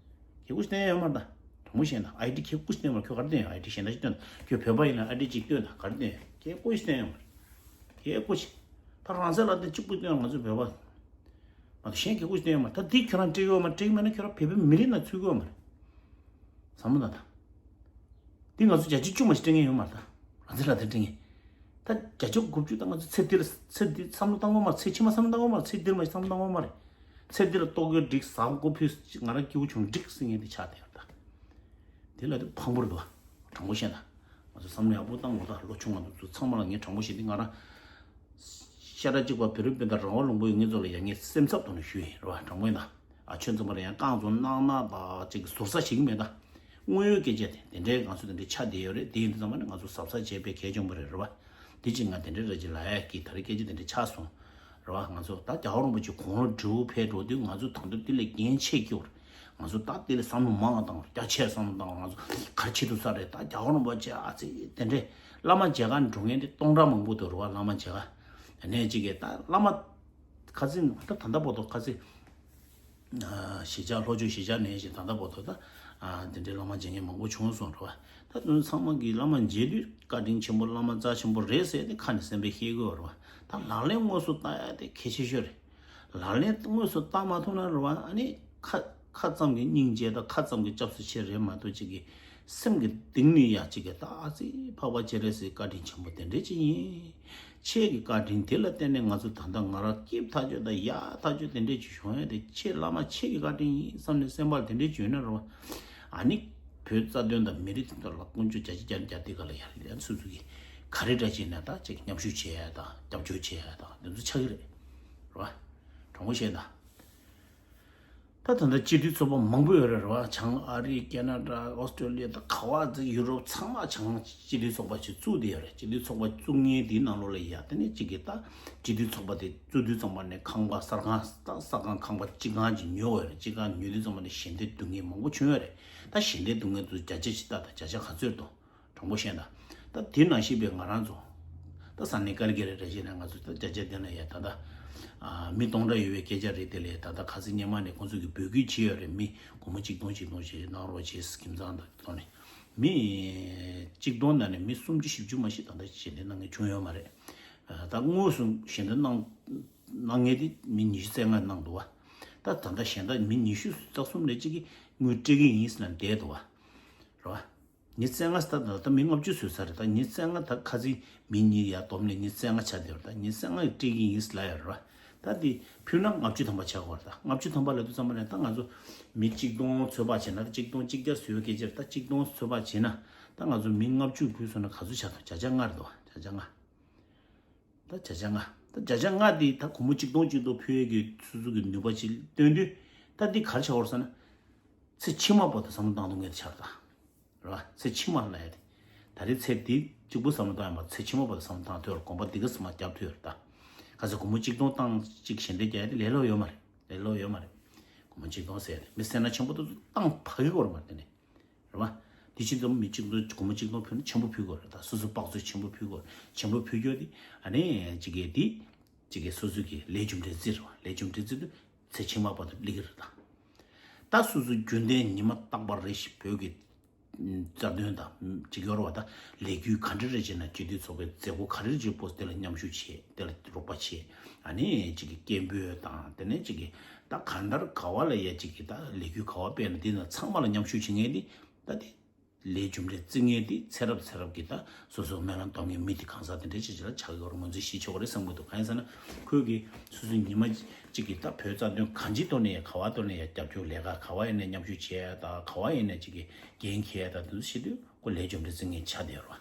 ཁྱེད་སྐུ་ཞིག་བསྟན་ཡོད་མ་རེད་ད། དྲང་མོ་བཤད་ན་ཨའི་ཌི་ཁྱེད་སྐུ་ཞིག་བསྟན་མ་རེད། ཁྱོད་ག་རེ་བསྟན་ཡོད། ཨའི་ཌི་གཞན་དག་ཞིག་སྟོན་ད། ཁྱོད་བོད་པ་ཡིན་ན་ཨའི་ཌི་གཅིག་སྟོན་ད། ག་རེ་བསྟན་ཡོད། ཁྱེད་སྐུ་ཞིག་བསྟན་ཡོད་མ་རེད། ཁྱེད་སྐུ་ཞིག་ད་རང་བཙན་ལག་དེབ་གཅིག་པུ་སྟོན། ང་ཚོ་བོད་པ་མ་གཏོགས་གཞན་ཁྱེད་སྐུ་ཞིག་བསྟན་ཡོད་མ་རེད། ད་འདི་ཁྱོད་རང་སྤྲད་ཡོད་མ་རེད། སྤྲད་ཀྱི་མེད་ན་ཁྱོད་རང་བོད་པའི་མི་རིགས་ནང་ཚུད་ཀྱི་ཡོད་མ་རེད། བསམ་བློ་བཏང་ད། འདི་ང་ཚོ་བརྒྱ་ཆ་བཅུ་མ་ཞིག་སྤྲད་མཁན་ཡོད་མ་རེད་ད། རང་བཙན་ལག་དེབ་སྤྲད་མཁན། ད་བརྒྱ་ཆ་དགུ་བཅུ་ད་ང་ཚོ་ཚེ་འདི་ལ། ཚེ་འདི་བསམ་བློ་བཏང་གི་ཡོད་མ་རེད། ཚེ་ཕྱི་མ་བསམ་བློ་བཏང་གི་ཡོད་མ་རེད། ཚེ་འདིར་མ་ཞིག་བསམ་བློ་བཏང་གི་ཡོད་མ་རེད། ཚེ་འདི་ལ་ལྟོ་གོས་འགྲིག། ཟ་ཁང་ཕུད། ང་རང་སྐྱིད་པོ་བྱུང་འགྲིག་ཟེར་མཁན་དེ་ཆགས་བསྡད་ཡོད་རེད་ད། དེ་ལ་དེ་ཕངས་པོ་རེད་དོ། དྲང་པོ་བཤད་ན། ང་ཚོ་བསམ་བློ་ཡག་པོ་བཏང་དགོས་ད། ལོ་ཆུང་བ་ཚོ་ཚང་མ་ལ་ངས་དྲང་པོ་བཤད། འདི་ང་རང་ཤ་ཁྲག་གཅིག་པ་བོད་རིགས་སྤུན་ཟླ་རང་དབང་ལུང་པ་ཡོད་མཁན་ཚོ་ལ་ཡང་ངས་སེམས་འཚབ་ཐོག་ནས་ཞུ་ཡིན་རེད་བ། དྲང་པོ་ཡིན་ད། ཨ་ཁྱོད་ཚང་མ་ལ་ཡང་རྐང་བཙུགས་གནང་ན་ད་ཅིག་ཟུར་ཟ་ཞིག་མེད་ད། དངོས་ཡོད་སྐད་ཆ་དེ་དེ་འདྲའི་ང་ཚོ་དེ་འདྲའི་ཆགས་བསྡད་ཡོད་རེད། དེ་ཡིན་དུས་ཙམ་པ་ནས་ང་ཚོ་གཟབ་གཟབ་བྱས་པའི་གལ་ཆེན་པོ་རེད་རེད་བ། དེ་ཅིག་ང་དེ་འདྲའི་རེད་ཅིག་ལབ་ཡ་གི་ད་རེས་སྐད་ཆ་དེ་འདྲ་ཆགས་སོང་། རེད་བ། ང་ཚོ་ད་རྒྱལ་བ་རིན་པོ་ཆེ་དགུང་ལོ་བགྲེས་པོ་ཕེབས་འགྲོ་དུས་ང་ཚོ་ད་དུང་དེ་ལས་འགན་ཆེ་སྐྱོ་རེད། ང་ཚོ་ད་དེ་ལས་བསམ་བློ་མང་བ་བཏང་རྒྱ་ཆེ་བསམ་བློ་བཏང་། ང་ཚོ་ག་རེ་བྱེད་ཐུབ་ས་རེད། ད་རྒྱལ་བ་རིན་པོ་ཆེ་ཨ་ཙི་དེ་འདྲའི་བླ་མ་མཇལ་ཁ་འགྲོ་མཁན་དེ་སྟོང་ཕྲག་མང་པོ་འདུག་རེད་བ། བླ་མ་མཇལ་ཁ་དེ་ནས་ཅིག་གིས་ད་བླ་མ་ཁ་སང་ད་ད་ལྟ་བར་དུ་ཁ་སང་གཞིས་ཆགས་ལྷོ་ཕྱོགས་གཞིས་ཆགས་ནས་བཞིན་ད་ལྟ་བར་དུ་ད་དེ་འདྲའི་བླ་མ་མཇལ་མཁན་མང་པོ་བྱུང་སོང་རེད་བ། ད་དེ་ཚོ་ཚང་མ་གིས་བླ་མ་མཇལ་དུས་བཀའ་དྲིན་ཆེན་པོ་བླ་མ་རྩ་ཆེན་པོ་རེད་ཟེར་ཏེ་ཁ་ནས་སེམས་པས་ཤེས་དགོས་རེད་བ། ད་ལག་ལེན་དངོས་སུ་བསྟར་ཡ་དེ་གལ་ཆེ་ཤོས་རེད། ལག་ལེན་དངོས་སུ་བསྟར་མ་ཐུབ་ན་རེད་བ། ཨ་ནི་ཁ་ཁ་ཙམ་གྱི་སྙིང་རྗེ་དང་ཁ་ཙམ་གྱི་སྐྱབས་སུ་མཆི་རེད་མ་གཏོགས་ཅིག་གི་སེམས་ཀྱི་གཏིང་ནས་ཡ་ཅིག་གི་ད་ཨ་ཙི་འཕགས་པ་སྤྱན་རས་གཟིགས་བཀའ་དྲིན་ཆེན་པོ་དེ་འདྲས་ཅིག་ཡིན། ཁྱེད་ཀྱི་བཀའ་དྲིན་དེ་ལ་བརྟེན་ནས་ང་ཚོ་ད་ལྟ་ང་རང་སྐྱིད་ཐག་ཆོད་དང་ཡག་ཐག་ཆོད་དེ་འདྲས་ཅིག་བྱུང་ཡ་དེ་ཁྱེད་བླ་མ་ཁྱེད་ཀྱི་བཀའ་དྲིན་ཡིན་བསམ་ནས་སེམས་པ་དེ་འདྲས་བྱུང་ན་རེད་བ། ཨ་ནི་བོད་རྩ་དོན་དང་མི་རིགས་དོན་དག་ལ་ཀུན་སྤྱོད་བརྒྱ་ཆ་བརྒྱ་ནས་བརྒྱ་དེ་ག་ལ་ཡར་ཡར་སོ་སོ་གི་ག་རེ་འདྲ་བྱས་ན་ད་ཅིག་མཉམ་ཞུགས་བྱེད་ཡ་དང་རྒྱབ་སྐྱོར་བྱེད་ཡ་དང་དེ་ཚོ་ཆགས་ཀྱི་རེད། རེད་བ། དྲང་པོ་བཤད་ན། ད་ད་ལྟ་སྤྱི་འཐུས་ཚོགས་པ་མང་པོ་ཡོད་རེད་རེད་བ། བྱང་ཨ་རི་ཀེ་ན་ཌ་ཨོ་སི་ཀྲོ་ལི་ཡ་ད་ག་བ་ཚོ་ཡུ་རོབ་ཚང་མ་བྱང་སྤྱི་འཐུས་ཚོགས་པ་ཞིག་བཙུགས་བསྡད་ཡོད་རེད། སྤྱི་འཐུས་ཚོགས་པ་བཙུགས་མཁན་དེའི་ནང་ལོགས་ལ་ཡ་དེ་ནས་གཅིག་གིས་ད་སྤྱི་འཐུས་ཚོགས་པ་དེ་བཙུགས་དུས་ཙམ་པ་ནས་ཁང་པ་གསར་ཁང་ད་གསར་ཁང་ཁང་པ་གཅིག་ཁང་ཅིག་ཉོས་ཡོད་རེད། གཅིག་ཁང་ཉོས་དུས་ཙམ་པ་ནས་ཞལ་འདེབས་བསྡུ་མཁན་མང་པོ་བྱུང་ཡོད་རེད། ད་ཞལ་འདེབས་བསྡུ་མཁན་ཚོ་བརྒྱ་ཆ་ཞིག་ད་ད་བརྒྱ་ཆ་ག་ཚོད་འདུག་དྲང་པོ་བཤད་ན། ད་དེ་ནང་བཞིན་པའི་ང་རང་ཚོ་ད་ས་གནས་ཀལ་ག་རི་རེ་བཞིན་ན་ང་ཚོ་ད་བརྒྱ་ཆ་དེ་ན་ཡ་ད་ད་ཨ་མི་སྟོང་ཕྲག་ཡོད་པའི་སྐད་ཆ་རེད། དེ་ལས་ད་ད་ཁ་སང་སྔོན་མ་ནས་ཁོང་ཚོ་གིས་འབོད་སྐུལ་བྱས་ཡོད་རེད། མི་སྒོར་མོ་གཅིག་སྟོང་གཅིག་སྟོང་ཞིག་གནང་རོགས་བྱས། ཁྱིམ་ཚང་དང་ཐོག་ནས་མི་གཅིག་སྟོང་ནང་ནས་མི་སུམ་ཅུ་བཞི་བཅུ་མ་ཞིག་ད་ལྟ་ཞལ་འདེབས་གནང་མཁན་བྱུང་ཡོད་མ་རེད། ད་དངོས་སུ་ཞལ་འདེབས་གནང་གནང་མཁན་དེ་མི་ཉི་ཤུ་རྩ་ལྔ་གནང་འདུག་བ། ད་ད་ལྟ་གཞན་དག་མི་ཉི་ཤུ་རྩ་གསུམ་ལས་གཅིག་གིས་དངུལ་སྤྲད་ཀྱི་ཡིན་ཟེར་ན་བསྡད་འདུག་བ། རེད་བ། ཉི་ཤུ་རྩ་ལྔ་ཟེར་ད་ད་ལྟ་མི་ལྔ་བཅུ་བཟོས་ཚར་རེད། ད་ཉི་ཤུ་རྩ་ལྔ་ད་ཁ་སང་མི་གཉིས་ཡར་བསྡོམས་ནས་ཉི་ཤུ་རྩ་ལྔ་ཆགས་བསྡད་ཡོད་རེད། ད་ཉི་ཤུ་རྩ་ལྔ་ཡིས་སྤྲད་ཀྱི་ཡིན་ཟེར་ལབ་ཡོད་རེད་བ། ད་དེ་ཕུལ་ན་ལྔ་བཅུ་ཐམ་པ་ཆགས་ཀྱི་ཡོད་རེད། ད་ལྔ་བཅུ་ཐམ་པ་ལབ་དུས་ཙམ་པ་ནས་ད་ང་ཚོ་མི་གཅིག་སྟོང་ཚོད་དཔག་བྱས་ན། ད་གཅིག་སྟོང་གཅིག་བརྒྱ་བཟོས་ཡོད་སྐད་ཆ་རེད། ད་གཅིག་སྟོང་ཚོད་དཔག་བྱས་ན་ད་ང་ཚོ་མི་ལྔ་བཅུ་ཕུལ་སོང་ན་ག་ཚོད་ཆགས་འདུག་བརྒྱ་ཆ་ལྔ་རེད་འདུག་བ། བརྒྱ་ཆ་ལྔ། ད་བརྒྱ་ཆ་ལྔ། ད་བརྒྱ་ཆ་ལྔ་དེ་ད་སྒོར་མོ་གཅིག་སྟོང་གཅིག་སྟོང་ཕུལ་ཡས་ཀྱི་སོ་སོ་གི་ནུས་པ་ཅིག་བཏོན་དུས། ད་འདི་ག་རེ་ཆགས་ཡོད་རེད་ཟེར་ན། ཚེ་ཕྱི་མ་བར་དུ་བསམ་བློ་བཏང་ཐུབ་མཁན་དེ་ཆགས་རེད་ད། རེད་བ། ཚེ་ཕྱི་མ་ལབ་ཡ་དེ། ད་རེས་ཚེ་འདི་གཅིག་པུ་བསམ་བློ་བཏང་ཡ་མ་ཚེ་ཕྱི་མ་བར་དུ་བསམ་བློ་བཏང་ཐུབ་ཡ་རེད། གོམ་པ་འདི་ག་ཙམ་མ་རྒྱབ་ཐུབ་ཡ་རེད་ད། ག་ཚོད་སྒོར་མོ་གཅིག་སྟོང་བཏང་གཅིག་ཞལ་འདེབས་རྒྱག་ཡ་དེ་ལས་སླ་པོ་ཡོད་མ་རེད། ལས་སླ་པོ་ཡོད་མ་རེད། སྒོར་མོ་གཅིག་སྟོང་ཟེར་ཡ་དེ་མི་སེར་སྣ་ཆེན་པོ་དེ་ཚོ་བཏང་ཕ་གི་སྐོར་མ་རེད་དེ་ནས། རེད་བ། དེ་ཕྱིན་ཙམ་མི་གཅིག་སྟོང་སྒོར་མོ་གཅིག་སྟོང་ཕུལ་ན་ཆེན་པོ་ཕུལ་དགོས་རེད་ད། སོ་སོ་དཔག་ཚོད་ཆེན་པོ་ཕུལ་དགོས་རེད། ཆེན་པོ་ཕུལ་རྒྱུ་དེ། ཨ་ནི་གཅིག་གིས་དེ། གཅིག་གིས་སོ་སོ་གི་ལས་རྒྱུ་འབྲས་རྩིས་རེད་བ། ལས་རྒྱུ་འབྲས་རྩིས་དུས་ཚེ་ཕྱི་མ་བར་དུ་སླེབས་ཀྱི་རེད་ད། ད་སོ་སོ་རྒྱུན་ལྡན་ཉི་མ་རྟག་པར་རེ་ཞིག་བོད་ཀྱི་རྩ་དོན་དང་གཅིག་ཡོད་རེད་བ། ད་ལས་འགུལ་ག་འདྲ་རེ་བྱས་ན་སྤྱི་འཐུས་ཚོགས་པའི་མཛད་སྒོ་ག་རེ་བྱེད་པོ་དེ་ལ་མཉམ་ཞུགས་བྱེད། དེ་ལ་རོགས་པ་བྱེད། ཨ་ནི་གཅིག་གིས་སྐད་འབོད་དང་དེ་ནས་གཅིག་གིས་ད་གང་ལྟར་ག་བ་ལ་ཡ་གཅིག་གིས་ད་ལས་འགུལ་ག་བ་སྤེལ་ན་དེ་ན་ཚང་མ་ལ་མཉམ་ཞུགས་བྱེད་མཁན་དེ་ད་དེ། ལས་རྒྱུ་འབྲས་རྩིས་མཁན་དེ་ཚེ་རབས་ཚེ་རབས་ཀྱི་ད་སོ་སོ་སྨོན་ལམ་གཏོང་མཁན་མི་དེ་གང་ཟག་དེ་འདྲ་ཅིག་ཅིག་ལ་ཆགས་ཡོད་རེད། ངོས་འཛིན་ཞིག་ཆོག་གི་རེད་བསམ་གྱི་འདུག་གང་ཡིན་ཟེར་ན། ཁོས་ཀྱིས་སོ་སོའི་ཉི་མ་གཅིག་གི་ད་བོད་རྩ་དོན་གང་ཅིའི་ཐོག་ནས་ཡང་ག་བ་ཐོག་ནས་ཡང་རྒྱབ་སྐྱོར་ལས་ཀ་ག་བ་ཡིན་ནས་མཉམ་ཞུགས་བྱས་ཡ་ད་ག་བ་ཡིན་ནས་གཅིག་གི་འགན་འཁྱེར་ཡ་ད་དེ་ཚོ་བྱེད་དུས་ཁོ་ལས་རྒྱུ་འབྲས་རྩིས་མཁན་ཆགས་བསྡད་ཡོད་རེད་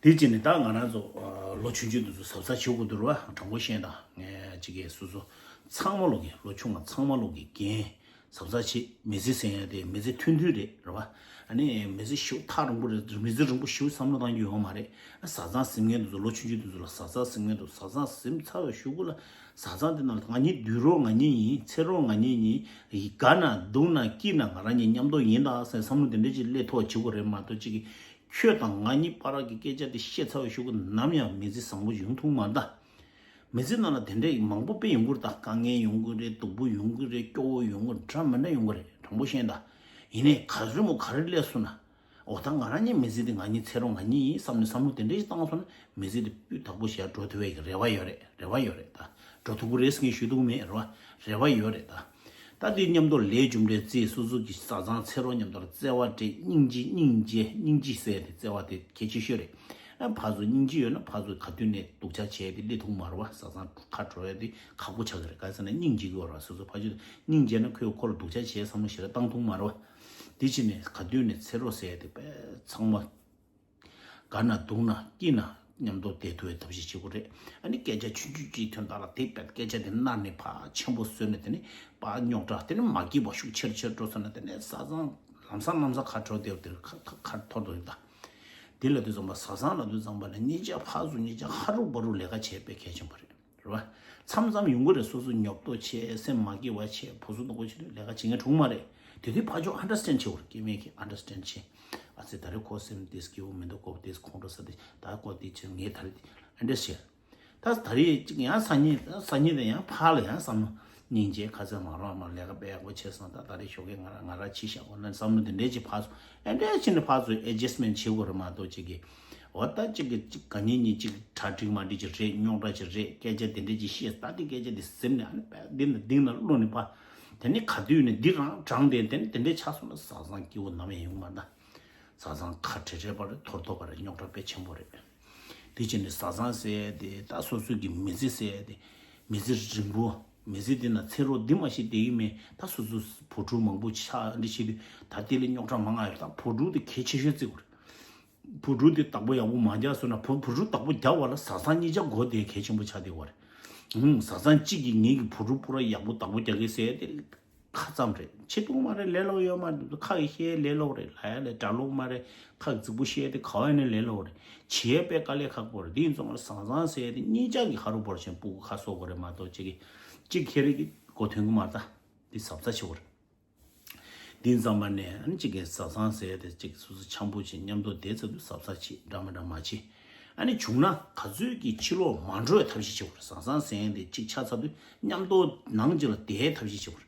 བ། དེ་བྱས་ནས་ད་ང་རང་ཚོ་ཨ་ལོ་ཆུང་ཆུང་དེ་ཚོ་གཟབ་གཟབ་བྱེད་དགོས་འདུག་ར་བ། དྲང་པོ་བཤད་ན་ངས་གཅིག་གིས་སོ་སོ་ཚང་མ་ལོག་གི་ལོ་ཆུང་བ་ཚང་མ་ལོག་གི་འགན་གཟབ་གཟབ་བྱེད། མི་ཚེ་ཟེར་ཡ་དེ་མི་ཚེ་ཐུང་ཐུང་རེད་ར་བ། ཨ་ནི་མི་ཚེ་ཞེ་པོ་ཐག་རིང་པོ་རེད། མི་ཚེ་རིང་པོ་ཞེ་པོ་བསམ་བློ་བཏང་རྒྱུ་ཡོད་མ་རེད། བཟའ་ཚང་ཟིན་མཁན་དེ་ཚོ་ལོ་ཆུང་ཆུང་དེ་ཚོ་ལ་བཟའ་ཚང་ཟིན་མཁན་དེ་ཚོ་བཟའ་ཚང་ཟིན་ཚར་བའི་གཞུག་གུ་ལ་བཟའ་ཚང་དེ་ནང་ལ་ང་གཉིས་སྡོད་རོགས་ང་གཉིས་ཡིན། འཚོ་རོགས་ང་གཉིས་ཡིན། དགའ་ན་སྡུག་ན་སྐྱིད་ན་ང་རང་གཉིས་མཉམ་དུ་ཡིན་ད་ཟེར་བསམ་བློ་དེ་འདྲ་ཅིག་སླེབས་ཐུབ་པ་བྱེད་དགོས་རེད་མ་གཏོགས་གཅིག་གིས། ཁྱོད་དང་ང་གཉིས་བར་གྱི་སྐད་ཆ་དེ་བཤད་ཚར་བའི་གཞུག་གུ་ནམ་ཡང་མི་ཚེ་བཟང་པོ་ཡོང་ཐུབ་མ་རེད་ད། མི་ཚེ་ནང་ལ་དེ་འདྲའི་མང་པོ་དཔེ་ཡོང་གི་རེད་ད། དཀའ་ངལ་ཡོང་གི་རེད། སྡུག་པོ་ཡོང་གི་རེད། སྐྱོ་བོ་ཡོང་གི་རེད། འདྲ་མི་འདྲ་ཡོང་གི་རེད། དྲང་པོ་བཤད་ན་ད། ཡིན་ནའི་ག་ཚོད་མོ་ག་རེ་སླེབས་སོང་ན། འོ་ད་ང་རང་གཉིས་མི་ཚེ་འདི་ང་གཉིས་འཚོ་རོགས་ང་གཉིས་ཡིན་བསམ་ནས་བསམ་བློ་དེ་འདྲ་ཞིག་བཏང་སོང་ན་མི་ཚེ་འདི་སྤུས་དག་པོ་ཞིག་འགྲོ་ཐུབ་པའི་རེ་བ་ཡོད་རེད། རེ་བ་ཡོད་རེད་ད། འགྲོ་ཐུབ་ཀྱི་རེད་ཟེར་མཁན་ཞུ་ཐུབ་མེད་རེད་བ། རེ་བ་ཡོད་རེད་ད། ད་འདི་མཉམ་དུ་ལས་རྒྱུ་འབྲས་རྩིས། སོ་སོ་གི་བཟའ་ཚང་འཚོ་རོགས་མཉམ་དུ་བརྩེ་བ་སྤྲད། སྙིང་རྗེ་སྙིང་རྗེ་སྙིང་རྗེ་ཟེར་དེ་བརྩེ་བ་དེ་གལ་ཆེ་ཤོས་རེད། ཨ་ཕར་ཚུར་སྙིང་རྗེ་ཡོད་ན་ཕར་ཚུར་ག་དུས་ནས་སྡུག་ཅག་བྱས་ཏེ་སླེབས་ཐུབ་མ་རེད་བ། བཟའ་ཚང་ཁ་བྲལ་ཡ་དེ་ཁག་པོ་ཆགས་ཀྱི་རེད། ག་རེ་ཟེར་ན་སྙིང་རྗེ་གི་བར་སོ་སོ་ཕར་ཕྱོགས་སྙིང་རྗེ་ན་ཁོས་ཁོ་ལ་སྡུག་ཅག་བྱས་བསམ་བློ་ཞེ་དྲག་བཏང་ཐུབ་མ་རེད་བ། དེ་ཕྱིན་ནས་ག་དུས་ནས་འཚོ་རོགས་ཟེར་ཡ་དེ་དཔེ་ཚང་མ། དགའ་ན་སྡུག་ན་སྐྱིད་ན་མཉམ་དུ་བསྡད་ཐུབ་པའི་ཐབས་ཤེས་བྱེད་དགོས་རེད། ཨ་ནི་སྐད་ཆ་ཆུང་ཆུང་གཅིག་ཐོན་དག་ལ་དེ་བས་སྐད་ཆ་དེ་མནར་ནས་ཕར་ཆེན་པོ་བཟོས་ནས་དེ་ནས་ཕར་རྙོག་དྲ་དེ་ནས་མ་སྐྱིད་པ་ཤུགས་ཆེར་ཆེར་འགྲོ་སོང་ན་དེ་ནས་བཟའ་ཚང་ལམ་སང་ལམ་སང་ཁ་བྲལ་བསྡད་དེ་ཁ་ཁ་ཁ་འཐོར་འདུག་རེད་ད། དེ་ལབ་དུས་ཙམ་པ་བཟའ་ཚང་ལབ་དུས་ཙམ་པ་ལ་གཉིས་ཆ་ཕར་ཚུར་གཉིས་ཆ་ཧ་རུ་བ་རུ་ལས་ཀ་བྱེད་དཔེ་གལ་ཆེན་པོ་རེད། རེད་བ། མཚམས་མཚམས་ཡོང་གི་རེད། སོ་སོ་ཉོབ་ཏོ་བྱས་སེམས་མ་སྐྱིད་པ་བྱས་ཕོ་སོ་ཏོག་ཀོ་བྱེད་དུས་ལས་ཀ་བྱེད་མཁན་བྱུང་མ་རེད། དེ་དུས་ཕར་ཕྱོགས་ཨན་ཌར་སི་ཊེན་ཌ་བྱེད་དགོས་རེད། སྐྱེ་དམན་གྱིས་ཨན་ཌར་སི་ཊེན་ཌ་བྱེད། ཨ་ཙི་ད་རེས་ཁོ་སེམས་དེ་སྐྱིད་པོ་མི་འདུག་ཁོ་དེ་ཁོང་ཁྲོ་ཟ་དེ་ད་ཁོ་དེ་བྱེད་ངས་ད་རེས་དེ་ཨན་ཌར་སི་ཊེན་ཌ་བྱེད། ད་ད་རེས་གཅིག་ཡང་སང་ཉིན་སང་ཉིན་དེ་ཡང་ཕར་ལ་ཡང་བསམ་བློ་སྙིང་རྗེ་ཁ་ཚ་མ་རོགས་མ་ལས་ཀ་དཔེ་ཡག་པོ་བྱས་སོང་། ད་ད་རེས་ཞོགས་ཀས་ང་རང་ང་རང་ཕྱི་བཞག་དགོས་ན་བསམ་བློ་དེ་འདྲས་ཅིག་ཕར་སོང་། ཨེ་འདྲས་ཕྱིན་ནས་ཕར་ཚུར་ཨེ་ཌི་ཇ་སི་མེན་ཊ་བྱེད་དགོས་རེད་མ་གཏོགས་གཅིག་གིས། འོ་ད་གཅིག་གིས་གཅིག་ག་ཉིན་ཉིན་གཅིག་གྲ་སྒྲིག་མ་སྒྲིག་ཅིག་རེད། རྙོག་དྲ་ཅིག་རེད། སྐད་ཆ་དེ་འདྲས་ཅིག་བཤད། ད་དེ་སྐད་ཆ་དེ་ཟིན་ནས་ཨ་ནི་དཔེ་འདི་ན་འདི་ན་བླུགས་ནས་ཕར་དེ་ནི་ག་དུས་ནས་འདི་རང་དྲངས་ཏེ་དེ་ནི་དེ་འདྲས་ཆགས་སོང་ན་བཟའ་ཚང་སྐྱིད་པོ་ནམ་ཡང་ཡོང་མ་ད། བཟའ་ཚང་ཁ་བྲལ་བྲལ་བ་རེད། འཐོར་འཐོར་བ་རེད། རྙོག་དྲ་དཔེ་ཆེན་པོ་རེད། དེ་བྱས་ནས་བཟའ་ཚང་ཟེར་ཡ་དེ་ད་སོ་སོ་གི་མི་ཚེ་ཟེར་ཡ་དེ་མི་ཚེ་རིང་པོ། མི་ཚེ་འདི་ན་འཚོ་རོགས་འདི་མ་ཤེས་བསྡད་ཀྱི་མེད། ད་སོ་སོ་བུ་ཕྲུག་མང་པོ་ཆགས་འདི་བྱེད་དུས་ད་དེ་ལས་རྙོག་དྲ་མང་ང་ཡོད། ད་བུ་ཕྲུག་དེ་གལ་ཆེ་ཤོས་བརྩི་དགོས་རེད། བུ་ཕྲུག་དེ་བདག་པོ་ཡག་པོ་མ་རྒྱག་སོང་ན་བུ་བུ་ཕྲུག་བདག་པོ་རྒྱག་པ་ལ་བཟའ་ཚང་གཉིས་ཆ་མགོ་བདེ་གལ་ཆེན་པོ་ཆགས་བསྡད་ཡོད་རེད། ཧུམ། བཟའ་ཚང་གཅིག་གིས་ངེད་ཀྱི་བུ་ཕྲུག་པུ་ར་ཡག་པོ་བདག་པོ་རྒྱག་གི་ཟེར་ཏེ། ཁ་ཙམ་རེད། བྱེད་ཐུབ་མ་རེད། ལས་སླ་པོ་ཡོད་མ་རེད། ཁ་གིས་བཤད་ལས་སླ་པོ་རེད། ལབ་ཡ་ལས་སྒྲ་སླ་པོ་མ་རེད། ཁ་གིས་རྫིག་པོ་བཤད་དེ་ག་བ་ཡིན་ན་ལས་སླ་པོ་རེད། བྱེད་ཡ་དཔེ་དཀའ་ལས་ཁག་པོ་རེད། དེ་ཡིན་ཙང་མ་རེད། བཟའ་ཚང་ཟེར་ཡ་དེ་གཉིས་ཆ་གིས་ཧ་རུ་བོར་ཞིང་སྤུ་གུ་ཁ་གསོ་དགོས་རེད་མ་གཏོགས་གཅིག་གིས་གཅིག་ཁེ་རེ་གི་མགོ་ཐོན་གི་མ་རེད་ད། འདི་གཟབ་གཟབ་བྱེད་དགོས་རེད། འདི་ཙམ་པ་ནས་ཨ་ནི་གཅིག་གིས་བཟའ་ཚང་ཟེར་ཏེ་གཅིག་སོ་སོ་འཆམ་པོ་བྱེད། མཉམ་དུ་བསྡད་ཚར་དུས་གཟབ་གཟབ་བྱེད། འདྲ་མི་འདྲ་མ་བྱེད། ཨ་ནི་བྱུང་ན་ག་ཚོད་ཀྱིས་ཕྱི་ལོགས་མ་འགྲོ་བའི་ཐབས་ཤེས་བྱེད་དགོས་རེད། བཟའ་ཚང་ཟེར་ཏེ་གཅིག་ཆགས་ཚར་དུས་མཉམ་དུ་ནང་གཅིག་ལ་བསྡད་ཐབས་ཤེས་བྱེད་དགོས་རེད།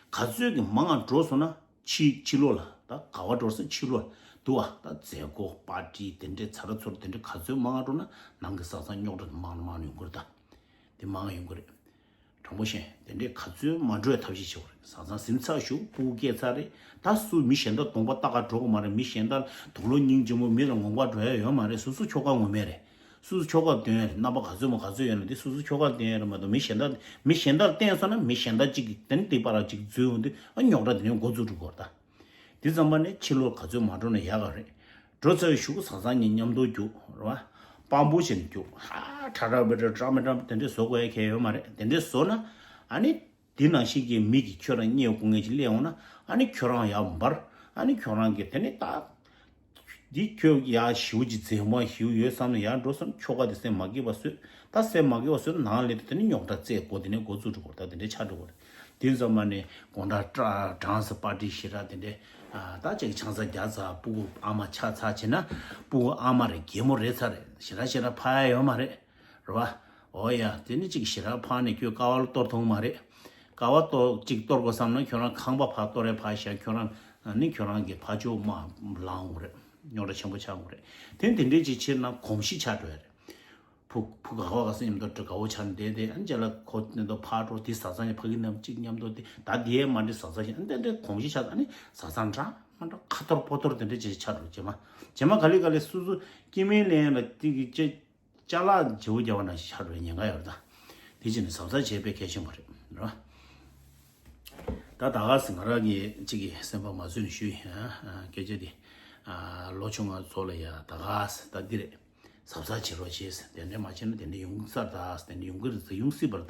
ག་ཚོད་ཀྱིས་མང་ང་འགྲོ་སོང་ན་ཕྱི་ཕྱི་ལོགས་ལ་ད་ག་བ་འགྲོ་ཟེར་ཕྱི་ལོགས་ལ་འདུག་བ། ད་མཛད་སྒོ་པར་ཊི་དེ་འདྲའི་ཚ་ར་ཚོར་དེ་འདྲའི་ག་ཚོད་མང་ང་འགྲོ་ན་ནང་གི་བཟའ་ཚང་རྙོག་དྲ་དེ་མང་ན་མང་ན་ཡོང་གི་རེད་ད། དེ་མང་ཡོང་གི་རེད། དྲང་པོ་བཤད་དེ་འདྲའི་ག་ཚོད་མ་འགྲོ་བའི་ཐབས་ཤེས་བྱེད་དགོས་རེད། བཟའ་ཚང་ཟིན་ཚར་བཞུགས་སྤུ་གུ་སྐྱེས་ཚར་རེད། ད་སུ་མི་གཞན་དག་གདོང་པ་ལྟ་ག་འགྲོ་གི་མ་རེད། མི་གཞན་དག་དུག་ལོག་སྙིང་རྗེ་མོ་མི་ལ་ངོམ་ག་འགྲོ་ཡ་ཡོད་མ་རེད། སོ་སོ་ཁྱོ་ག་ངོ་མས་རེད། སོ་སོ་ཁྱོ་ག་སྟོན་ཡ་རེད། རྣམ་པ་ག་ཚོད་མ་ག་ཚོད་ཡོད་ན་དེ་སོ་སོ་ཁྱོ་ག་སྟོན་ཡ་རེད་མ་གཏོགས་མི་གཞན་དག་མི་གཞན་དག་བསྟན་སོང་ན་མི་གཞན་དག་གཅིག་གིས་དེ་ནི་དེ་པར་གཅིག་འཛུལ་ཡོང་དུས་ཨ་རྙོག་དྲ་དེ་ནས་འགོ་བཙུགས་འགྲོ་གི་རེད་ད། དེ་ཙམ་པ་ནས་ཕྱི་ལོགས་ག་ཚོད་མ་འགྲོ་ན་ཡག་ག་རེད། འགྲོ་ཚར་བའི་གཞུག་གུ་བཟའ་ཚང་གཉིས་མཉམ་དུ་རྒྱུགས་རེད་བ། དཔང་པོ་བྱས་ནས་རྒྱུག་ཧ་ཁྲ་ཁྲ་བེ་ཁྲ་ཁྲ་མེ་ཁྲ་དེ་འདྲས་བཟོ་དགོས་ཡ་གལ་ཡོད་མ་རེད། དེ་འདྲས་བཟོ་ན་ཨ་ནི་དེ་ནང་བཞིན་གྱི་མི་གིས་ཁྱོད་རང་བརྙས་བཀུར་མཁན་ཅིག་སླེབས་འོང་ན་ཨ་ནི་ཁྱོད་རང་ཡར་འབར། ཨ་ནི་ཁྱོད་རང་གིས་དེ་ནི་ད་འདི་ཁྱོད་ཡར་ཞེ་པོ་ཅིག་མཛེས་མ་ཞེ་པོ་ཡོད་བསམ་ནས་ཡར་འགྲོ་བསམ། ཁྱོ་ག་དེ་སེམས་མ་སྐྱིད་པ་བཟོས། ད་སེམས་མ་སྐྱིད་པ་བཟོས་ན་ནང་སླེབས་དུས་དེ་ནི་རྙོག་དྲ་རྩེད་དགོས། དེ་ནས་འགོ་བཙུགས་འགྲོ་དགོས། ད་དེ་འདྲའི་ཆགས་འགྲོ་དགོས་རེད། དེ་ཙམ་མ་ནས་དགོང་དག་ཀྲ་ཌན་སི་པར་ཊི་ཞེ་དྲག་དེ་འདྲའི་ཨ་ད་ཅིག་ཆང་ས་བརྒྱབ་ཚར། སྤུ་གུ་ཨ་མ་ཆགས་ཚར་བྱས་ན་སྤུ་གུ་ཨ་མ་རེད། རྒན་མོ་རེད་ཚར་རེད། ཞེ་དྲག་ཞེ་དྲག་ཕ་ཡ་ཡོད་མ་རེད། རེད་བ། འོ་ཡ། དེ་ནི་ཅིག་ཞེ་དྲག་ཕངས་ནས་ཁྱོད་ཀ་བ་ལ་གཏོར་ཐུབ་མ་རེད། ཀ་བ་གཏོར་ཅིག་གཏོར་དགོས་བསམ་ན་ཁྱོད་རང་ཁང་པ་ཕར་གཏོར་རེ་ཕར་བཞག་ཁྱོད་རང་ནི་ཁྱོད་རང་གི་ཕ་ཇོ་མ་ལངས་འོང་རེད། རྙོག་དྲ་ཆེན་པོ་ཆགས་འོང་རེད། དེ་དེ་འདྲས་ཅིག་བྱས་ན་གོམས་གཤིས་ཆགས་འགྲོ་ཡ་རེད། བུ་བུ་ག་བ་ག་ས་མཉམ་དུ་དགའ་བོ་ཆགས་ནས་བསྡད་དེ་ཨ་ནི་རྗེས་ལ་ཁོ་མཉམ་དུ་ཕར་འགྲོ། དེ་བཟའ་ཚང་ཕ་གི་ནང་གཅིག་མཉམ་དུ་དེ་ད་དེ་མ་འདྲི་བཟའ་ཚང་ཞིག་ཨ་ནི་དེ་འདྲས་གོམས་གཤིས་ཆགས། ཨ་ནི་བཟའ་ཚང་འདྲ་མ་འདྲ་ཁ་འཐོར་ཕོ་འཐོར་དེ་འདྲས་ཅིག་ཆགས་འགྲོ། རྗེས་མ་རྗེས་མ་ག་ལེ་ག་ལེ་སོ་སོ་སྐྱེ་དམན་ལེན་ལ་དེ་གི་ཅེ་ཅ་ལག་བརྗེ་པོ་རྒྱག་པ་ནང་བཞིན་ཆགས་འགྲོ་བའི་ཉེན་ཁ་ཡོད་རེད་ད། དེ་བྱས་ནས་གཟབ་གཟབ་བྱེད་དཔེ་གལ་ཆེན་པོ་རེད་རེད་བ། ད་ད་ག་སེ་ང་རང་གི་གཅིག་གི་སེམས་པ་མ་བཟོད་ནས་ཞུ་ཡིན་ཨ། སྐད་ཆ་འདི་ཨ་ལོ་ཆུང་བ་ཚོ་ལ་ཡ་ད་ག་སེ་ད་འདི་རེད། གཟབ་གཟབ་བྱེད་རོགས་བྱེད། དེ་འདྲས་མ་བྱས་ན་དེ་འདྲས་ཡོང་གི་ས་རེད་ད། དེ་འདྲས་ཡོང་གི་རེད་ཟེར་ཡོང་སྲིད་པ་རེད་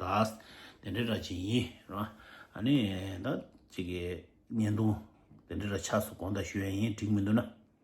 ད། དེ་འདྲས་ར་ཅིག་ཡིན་རེད་བ། ཨ་ནི་ད་གཅིག་གི་བརྙན་ཐུང་དེ་འདྲས་ར་ཆགས་སོང་། དགོངས་དག་ཞུ་ཡ་ཡིན། འགྲིག་མི་འདུག་ན།